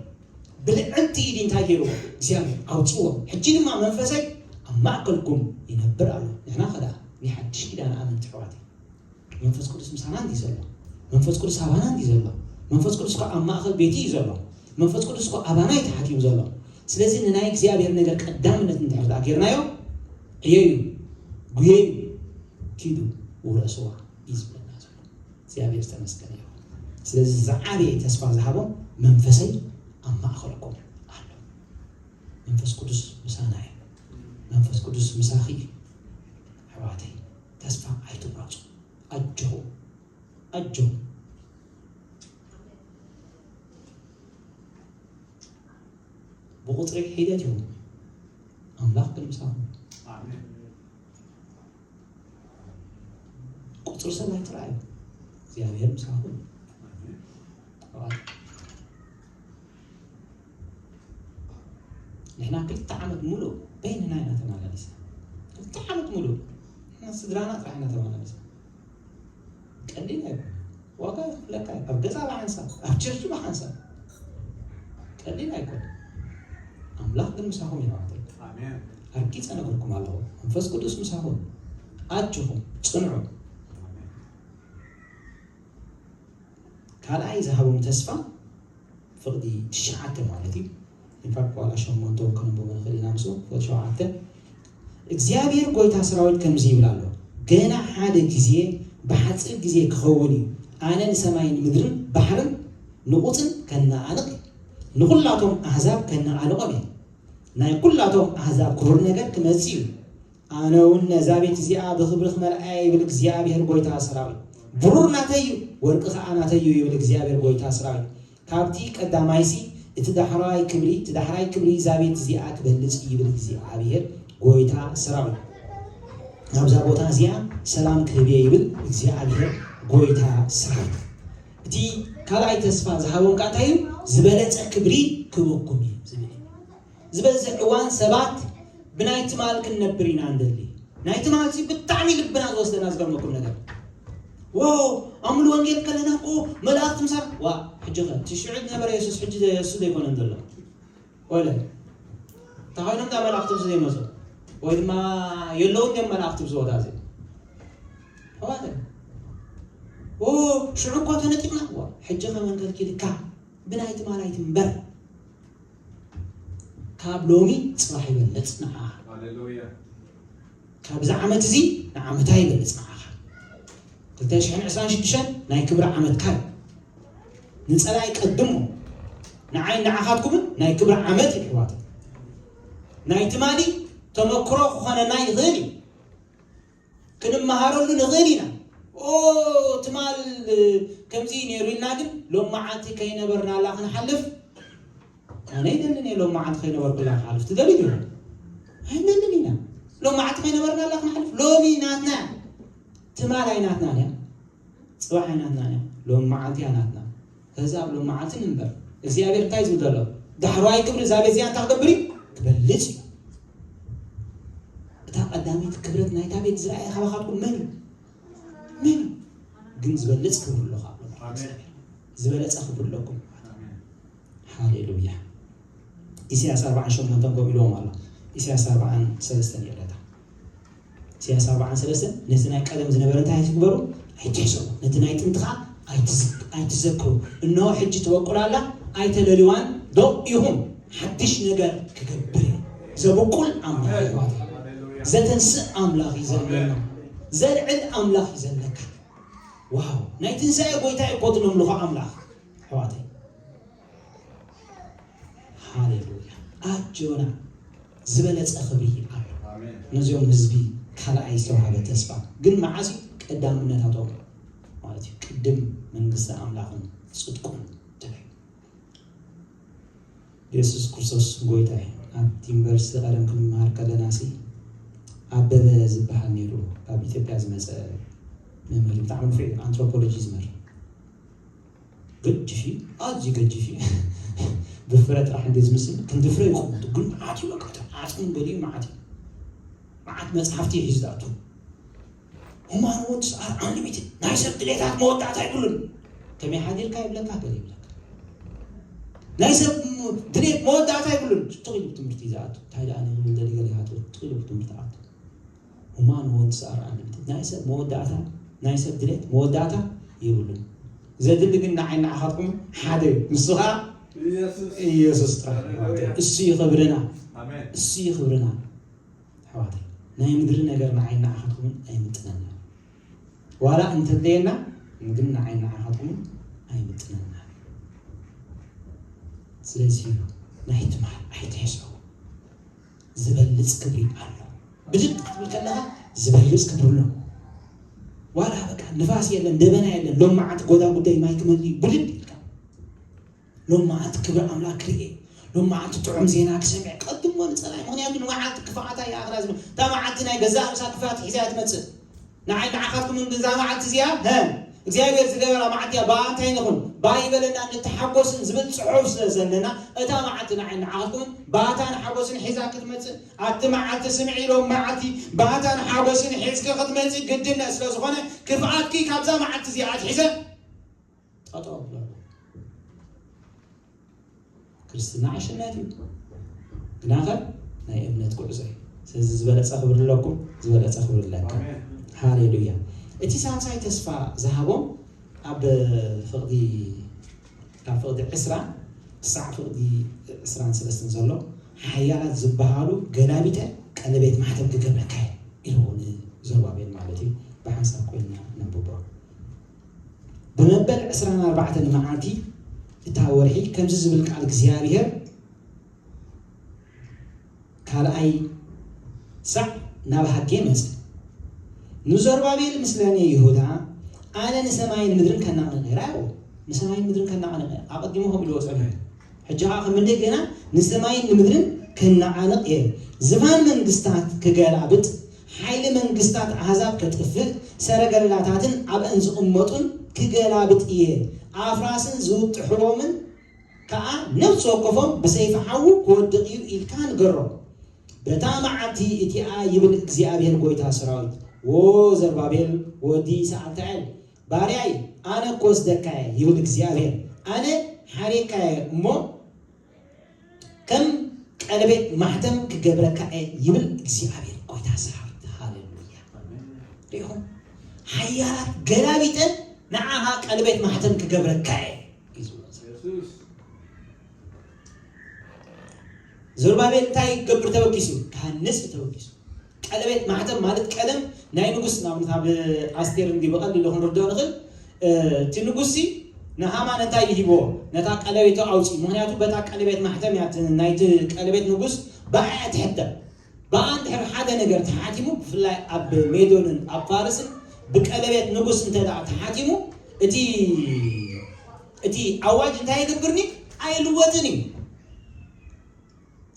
ብልዕንቲ ኢድ እንታይ ገይርዎ? እግዚኣብሔር ኣውጽዎ። ሕጂ ድማ መንፈሰይ ኣብ ማእከልኩም ይነብር ኣሎ። ንሕና ኸ ደኣ ናይ ሓድሽ ኪዳን ኣመንቲ፣ ኣሕዋተይ፣ መንፈስ ቅዱስ ምሳና እንዲ ዘሎ፣ መንፈስ ቅዱስ ኣባና እንዲ ዘሎ፣ መንፈስ ቅዱስ እኮ ኣብ ማእከል ቤቲ እዩ ዘሎ። መንፈስ ቅዱስ እኮ ኣባና እዩ ተሓቲሙ ዘሎ። ስለዚ ንናይ እግዚኣብሔር ነገር ቀዳምነት እንድሕር ደኣ ጌርናዮ፣ ዕየዩ፣ ጉየዩ፣ ኪዱ፣ ውረስዋ እዩ ዝብለና ዘሎ። እግዚኣብሔር ዝተመስገነ ይኹን። ስለዚ ዝዓበየ ተስፋ ዝሃቦም፣ መንፈሰይ ኣብ ማእከልኩም ኣሎ። መንፈስ ቅዱስ ምሳና እዩ። መንፈስ ቅዱስ ምሳኺ እዩ። ኣሕዋተይ፣ ተስፋ ኣይትቑረጹ። ኣጆኹም፣ ኣጆኹም። ብቑጽሪ ሒደት ይኹን፣ ኣምላኽ ግን ምሳኹም። ኣሜን። ቁጽሪ ሰብ ኣይትረኣዩ፣ እግዚኣብሔር ምሳኹም። ኣሜን። ንሕና ክልተ ዓመት ሙሉእ በይንና ኢና ተመላሊስና። ክልተ ዓመት ሙሉእ ንሕና ስድራና ጥራሕ ኢና ተመላሊስና። ቀሊል ኣይኮነን። ዋጋ ይኽፍለካ እዩ። ኣብ ገዛ ብሓንሳብ፣ ኣብ ቸርች ብሓንሳብ። ቀሊል ኣይኮነን። ኣምላኽ ግን ምሳኹም እዩ፣ ኣሕዋተይ። ኣሜን። ኣርጊጸ ነግርኩም ኣለኹ። መንፈስ ቅዱስ ምሳኹም። ኣጆኹም፣ ጽንዑ። ኣሜን። ካልኣይ ዝሃቦም ተስፋ ፍቕዲ ትሽዓተ ማለት እዩ። ኢንፋክት ዋላ ሸሞንተ እውን ከነንብቦ ንኽእል ኢና ምስኡ። ፍቕዲ ሸውዓተ፣ እግዚኣብሔር ጐይታ ሰራዊት ከምዚ ይብል ኣሎ፣ ገና ሓደ ግዜ፣ ብሓጺር ግዜ ክኸውን እዩ፣ ኣነ ንሰማይን ምድርን ባሕርን ንቑጽን ከነኣንቕ እየ፣ ንኹላቶም ኣህዛብ ከነኣንቖም እየ። ናይ ኩላቶም ኣህዛብ ክቡር ነገር ክመጽእ እዩ። ኣነ እውን ነዛ ቤት እዚኣ ብኽብሪ ክመልኣ እየ ይብል እግዚኣብሔር ጐይታ ሰራዊት። ብሩር ናተይ እዩ፣ ወርቂ ኸኣ ናተይ እዩ ይብል እግዚኣብሔር ጐይታ ሰራዊት። ካብቲ ቀዳማይሲ እቲ ዳሕራዋይ ክብሪ፣ እቲ ዳሕራይ ክብሪ እዛ ቤት እዚኣ ክበልጽ እዩ ይብል እግዚኣብሔር ጐይታ ሰራዊት። ናብዛ ቦታ እዚኣ ሰላም ክህብ እየ ይብል እግዚኣብሔር ጐይታ ሰራዊት። እቲ ካልኣይ ተስፋ ዝሃቦም ከኣ እንታይ እዩ? ዝበለጸ ክብሪ ክህበኩም እዩ ዝብል እዩ። ዝበዝሕ እዋን ሰባት ብናይ ትማል ክንነብር ኢና እንደሊ። ናይ ትማል ሲ ብጣዕሚ ልብና ዝወስደና ዝገርመኩም ነገር። ዎ፣ ኣብ ሙሉ ወንጌል ከለና እኮ መላእኽቲ ምሳና። ዋ፣ ሕጂ ኸ፣ እቲ ሽዑ ዝነበረ የሱስ ሕጂ ዘ-፣ የሱስ ዘይኮነን ዘሎ። ወለ፣ እንታይ ኮይኖም እዛ መላእኽቲ ምስ ዘይመጹ? ወይ ድማ የለውን ድዮም መላእኽቲ ኣብዚ ቦታ እዚ? ኣሕዋተይ። ዎ፣ ሽዑ እኮ ተነጢቕና። ዋ፣ ሕጂ ኸ መን ከልኪልካ? ብናይ ትማል ኣይትንበር። ካብ ሎሚ ጽባሕ ይበልጽ ንዓኻ። ሃሌሉያ። ካብዚ ዓመት እዚ ንዓመታ ይበልጽ ንዓኻ። ክልተ ሽሕን ዕስራን ሽዱሽተን ናይ ክብሪ ዓመትካ እዩ። ንጸላኢ ቀድሞ፣ ንዓይን ንዓኻትኩምን ናይ ክብሪ ዓመት እዩ፣ ኣሕዋት። ናይ ትማሊ ተመክሮ ክኾነና ይኽእል እዩ። ክንመሃረሉ ንኽእል ኢና። ኦ፣ ትማል ከምዚ ነይሩ ኢልና ግን ሎም መዓልቲ ከይነበርናላ ክንሓልፍ ኣነ ይደልን እየ። ሎም መዓልቲ ከይነበርኩላ ክሓልፍ ትደልዩ ዶ? ኣይንደልን ኢና። ሎም መዓልቲ ከይነበርናላ ክንሓልፍ ሎሚ ናትና እያ። ትማል ኣይናትናን እያ። ጽባሕ ኣይናትናን እያ። ሎም መዓልቲ እያ ናትና። ከዛ ኣብ ሎም መዓልቲ ንንበር። እግዚኣብሔር እንታይ ዝብል ዘሎ? ዳሕረዋይ ክብሪ እዛ ቤት እዚኣ እንታይ ክገብር እዩ? ክበልጽ እዩ። እታ ቀዳመይቲ ክብረት ናይታ ቤት ዝረኣየ ካባኻትኩም መን እዩ? መን እዩ? ግን ዝበልጽ ክብሪ ኣሎ ካብ ሎም መዓልቲ። ኣሜን። ዝበለጸ ክብሪ ኣለኩም። ኣሜን። ሃሌሉያ። ኢሳያስ ኣርባዓን ሸሞንተን ከምኡ ኢልዎም ኣሎ። ኢሳያስ ኣርባዓን ሰለስተን ይረዳ። ኢሳያስ ኣርባዓን ሰለስተን፣ ነቲ ናይ ቀደም ዝነበረ እንታይ ኣይትግበሩ? ኣይትሕሰቡ። ነቲ ናይ ጥንቲ ኸዓ ኣይትዝ-፣ ኣይትዘክሩ። እንሆ ሕጂ ትበቁል ኣላ፣ ኣይተለልዋን ዶ ኢኹም? ሓድሽ ነገር ክገብር እየ። ዘብቁል ኣምላኽ እዩ። ዘተንስእ ኣምላኽ እዩ ዘለና። ዘልዕል ኣምላኽ እዩ ዘለካ። ዋው! ናይ ትንሳኤ ጎይታ እዩ እኮ እቲ ነምልኾ ኣምላኽ፣ ኣሕዋተይ። ሃሌሉያ። ኣጆና፣ ዝበለጸ ክብሪ ኣሎ። ነዚኦም ህዝቢ ካልኣይ ዝተዋህበ ተስፋ ግን መዓስ እዩ ቀዳምነታቶም ማለት እዩ? ቅድም መንግስቲ ኣምላኽን ጽድቁን ትብል። የሱስ ክርስቶስ ጎይታ እዩ። ኣብቲ ዩኒቨርሲቲ ቀደም ክንመሃር ከለና ሲ ኣበበ ዝበሃል ነይሩ፣ ካብ ኢትዮጵያ ዝመጸ መምህር፣ ብጣዕሚ ንፉዕ እዩ፣ ኣንትሮፖሎጂ ዝምህር። ገጅፍ እዩ፣ ኣዝዩ ገጅፍ እዩ። ብፍረ ጥራሕ እንደ ዝምስል ክንዲ ፍረ ይቁመጡ፣ ግን መዓት እዩ፣ በቃ፣ ዓጽሙ ገሊኡ መዓት እዩ። መዓት መጽሓፍቲ እዩ ሒዙ ዝኣቱ። Human wants are unlimited። ናይ ሰብ ድሌታት መወዳእታ ይብሉን። ከመይ ሓዲርካ ይብለካ፣ ገለ ይብለካ። ናይ ሰብ ድሌት መወዳእታ ይብሉን። ትኽ ኢሉ ትምህርቲ እዩ ዝኣቱ። እንታይ ደኣ ንብል ደሊ ገለ ይሃቱ፣ ትኽ ኢሉ ትምህርቲ ኣቱ። Human wants are unlimited። ናይ ሰብ መወዳእታ፣ ናይ ሰብ ድሌት መወዳእታ ይብሉን። ዘድሊ ግን ንዓይ ንዓኻትኩም ሓደ እዩ። ንሱ ኸኣ ኢየሱስ። ኢየሱስ ጥራሕ እዩ። ሃሌሉያ። እሱ እዩ ክብርና። ኣሜን። እሱ እዩ ክብርና። ኣሕዋተይ፣ ናይ ምድሪ ነገር ንዓይ ንዓኻትኩምን ኣይምጥነና። ዋላ እንተደየና ግን ንዓይ ንዓኻትኩምን ኣይምጥነና። ስለዚ እዩ ናይ ትማል ኣይትሕሰቡ። ዝበልጽ ክብሪ ኣሎ። ብድድ ክትብል ከለኻ ዝበልጽ ክብሪ ኣሎ። ዋላ በቃ ንፋስ የለን፣ ደበና የለን፣ ሎም መዓልቲ ጎዳ ጉዳይ ማይ ክመልእ እዩ፣ ብድድ ኢልካ። ሎም መዓልቲ ክብሪ ኣምላኽ ክርኢ፣ ሎም መዓልቲ ጥዑም ዜና ክሰምዕ ቀድሞ ንጸላይ። ምኽንያቱ ንመዓልቲ ክፍኣታ ይኣኽላ ዝብል፣ እታ መዓልቲ ናይ ገዛእ ርእሳ ክፍኣት ሒዛ እያ ትመጽእ። ንዓይ ንዓኻትኩም እዛ መዓልቲ እዚኣ፣ ሀ፣ እግዚኣብሔር ዝገበራ መዓልቲ እያ፣ ብኣ እንታይ ንኹን፣ ብኣ ይበለና ንተሓጎስን ዝብል ጽሑፍ ስለ ዘለና፣ እታ መዓልቲ ንዓይ ንዓኻትኩም ባታን ሓጎስን ሒዛ ክትመጽእ፣ ኣቲ መዓልቲ ስምዒ ኢሎም መዓልቲ ባታን ሓጎስን ሒዝኪ ክትመጽእ ግድነት ስለ ዝኾነ፣ ክፍኣትኪ ካብዛ መዓልቲ እዚኣ ኣትሒዘ ጠጠው ኣብሎ። ክርስትና ዕሽነት እዩ። ግናኸ ናይ እምነት ጉዕዞ እዩ። ስለዚ ዝበለጸ ክብሪ ኣለኩም፣ ዝበለጸ ክብሪ ኣለካ። ኣሜን። ሃሌሉያ። እቲ ሳልሳይ ተስፋ ዝሃቦም ኣብ ፍቕዲ፣ ካብ ፍቕዲ ዕስራ ክሳዕ ፍቕዲ ዕስራን ሰለስተን ዘሎ ሓያላት ዝበሃሉ ገላቢጠ ቀለቤት ማሕተም ክገብረካ እየ ኢልዎ ንዘሩባቤል ማለት እዩ። ብሓንሳብ ኮይንና ነንብቦ። ብመበል ዕስራን ኣርባዕተን መዓልቲ እታ ወርሒ ከምዚ ዝብል ቃል እግዚኣብሔር ካልኣይ ሳዕ ናብ ሃጌ መጸ። ንዘሩባቤል ምስለኔ ይሁዳ ኣነ ንሰማይን ምድርን ከናቕንቕ እየ። ራእዩ ንሰማይን ምድርን ከናቕንቕ እየ። ኣቐዲሙ ከምኡ ኢልዎ ጸኒሑ። ሕጂ ኸዓ ከም እንደ ገና ንሰማይን ንምድርን ከናቓንቕ እየ። ዝፋን መንግስታት ክገላብጥ፣ ሓይሊ መንግስታት ኣህዛብ ከጥፍእ፣ ሰረገላታትን ኣብአን ዝቕመጡን ክገላብጥ እየ። ኣፍራስን ዝውጥሕዎምን ከኣ ነፍሲ ወከፎም ብሰይፊ ሓዊ ክወድቕ እዩ ኢልካ ንገሮም። በታ መዓልቲ እቲኣ ይብል እግዚኣብሔር ጐይታ ሰራዊት፣ ዎ ዘርባቤል ወዲ ሰኣልትኣል ባርያይ፣ ኣነ እኮ ወስደካየ ይብል እግዚኣብሔር፣ ኣነ ሓሬካየ እሞ ከም ቀለቤት ማሕተም ክገብረካ እየ ይብል እግዚኣብሔር ጐይታ ሰራዊት። ሃሌሉያ! ሪኢኹም? ሓያላት ገላቢጠን ንዓኻ ቀለቤት ማሕተም ክገብረካ እየ እዩ ዝብሎ። ዘሩባቤል እንታይ ክገብር ተበጊሱ? ክሃንጽ እዩ ተበጊሱ። ቀለቤት ማሕተም ማለት ቀለም ናይ ንጉስ፣ ንኣብነት ኣብ ኣስቴር እንዲ ብቐሊሉ ክንርድኦ ንኽእል። እቲ ንጉስ ንሃማን እንታይ ይሂብዎ? ነታ ቀለቤቱ ኣውፅእ። ምኽንያቱ በታ ቀለቤት ማሕተም እያ እቲ ናይቲ ቀለቤት ንጉስ ብኣያ ትሕተም። ብኣ እንድሕር ሓደ ነገር ተሓቲሙ፣ ብፍላይ ኣብ ሜዶንን ኣብ ፋርስን ብቀለቤት ንጉስ እንተ ደኣ ተሓቲሙ፣ እቲ እቲ ኣዋጅ እንታይ ይገብርኒ? ኣይልወጥን እዩ።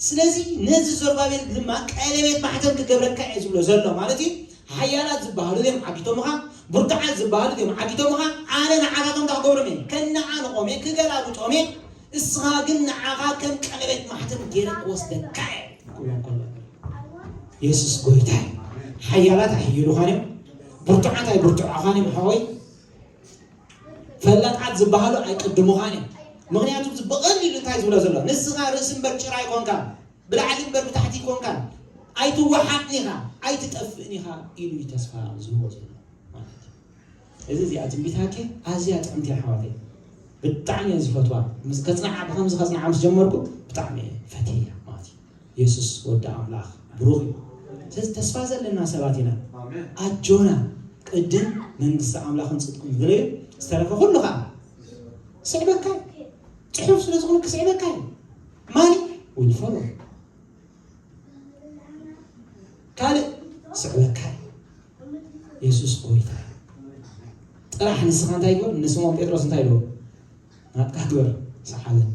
ስለዚ ነዚ ዘሩባቤል ድማ ቀለቤት ማሕተም ክገብረካ እየ ዝብሎ ዘሎ ማለት እዩ። ሓያላት ዝበሃሉ እዮም ዓጊቶምኻ፣ ብርቱዓት ዝበሃሉ እዮም ዓጊቶምኻ። ኣነ ንዓታቶም እንታይ ክገብሮም እየ? ከነዓንቖም እየ፣ ክገላብጦም እየ። እስኻ ግን ንዓኻ ከም ቀለቤት ማሕተም ገይረ ክወስደካ እየ ክብሎም ከሎ፣ የሱስ ጎይታ እዩ። ሓያላት ኣይሕይሉኻን እዮም፣ ብርቱዓት ኣይብርትዑኻን እዮም ሓወይ። ፈላጣት ዝበሃሉ ኣይቅድሙኻን እዮም። ምኽንያቱ እዚ ብቐሊሉ እንታይ ዝብሎ ዘሎ? ንስኻ ርእሲ እምበር ጭራ ኣይኮንካን፣ ብላዕሊ እምበር ብታሕቲ ኣይኮንካን፣ ኣይትወሓጥን ኢኻ፣ ኣይትጠፍእን ኢኻ ኢሉ እዩ ተስፋ ዝህቦ ዘሎ ማለት እዩ። እዚ እዚኣ ትንቢት ሃጌ ኣዝያ ጥዕምቲ እያ ኣሕዋተይ። ብጣዕሚ እየ ዝፈትዋ። ምስ ከጽንዓ፣ ብከምዚ ከጽንዓ ምስ ጀመርኩ ብጣዕሚ እየ ፈትየያ ማለት እዩ። የሱስ ወዲ ኣምላኽ ብሩኽ እዩ። ስለዚ ተስፋ ዘለና ሰባት ኢና። ኣጆና፣ ቅድም መንግስቲ ኣምላኽን ጽድቁን ዝለዩ ዝተረፈ ኩሉ ከዓ ስዕበካ እዩ። ጽሑፍ ስለ ዝኾነ ክስዕበካ እዩ። ማኒ ውልፈሎ ካልእ ስዕበካ እዩ። የሱስ ጎይታ እዩ። ጥራሕ ንስኻ እንታይ ይግበር? ንስምዖን ጴጥሮስ እንታይ ኢልዎ? ናትካ ግበር፣ ሰዓበኒ።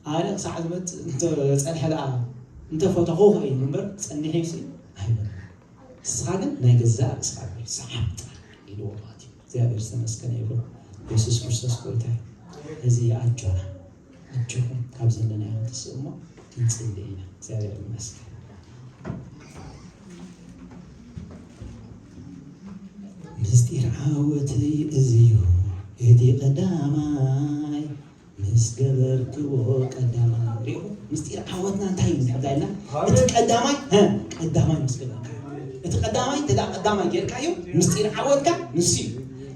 ኣነ ክሳዕ ዝመጽእ እንተጸንሐ ደኣ እንተፈተኹ ኸይኑ እምበር ጸኒሐ ሲ ኣይበል። ንስኻ ግን ናይ ገዛእ ርእስኻ ግበር፣ ሰዓብ ጥራሕ ኢልዎ ማለት እዩ። እግዚኣብሔር ዝተመስገነ ይኹን። የሱስ ክርስቶስ ጎይታ እዩ። እዚ ኣጆና፣ ኣጆኹም ካብ ዘለናዮ ትስእሞ ክንጽሊ ኢና። እግዚኣብሔር ይመስገን። ምስጢር ዓወተይ እዚ እዩ፣ እቲ ቀዳማይ ምስ ገበርክዎ ቀዳማይ። ሪኢኹም? ምስጢር ዓወትና እንታይ እዩ? እንታይ ኢልና? እቲ ቀዳማይ፣ ሀ፣ ቀዳማይ ምስ ገበርካ። እቲ ቀዳማይ እንተ ደኣ ቀዳማይ ጌርካዮ፣ ምስጢር ዓወትካ ንሱ እዩ።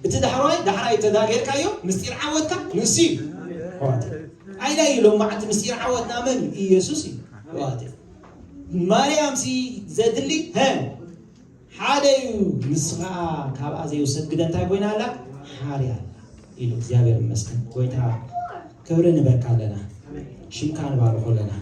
እቲ ዳሕራይ፣ ዳሕራይ እንተ ደኣ ጌርካዮ፣ ምስጢር ዓወትካ ንሱ እዩ። ኣሕዋተይ፣ ኣይዳ እዩ ሎም መዓልቲ ምስጢር ዓወትና መን እዩ? ኢየሱስ እዩ። ኣሕዋተይ፣ ማርያም ሲ ዘድሊ፣ ሀ፣ ሓደ እዩ፣ ንሱ ኸዓ ካብኣ ዘይውሰድ ግደ እንታይ ኮይና ኣላ? ሓርያ ኣላ ኢሉ። እግዚኣብሔር ይመስገን። ጎይታ ክብሪ ንበካ ኣለና፣ ሽምካ ንባርኾ ኣለና።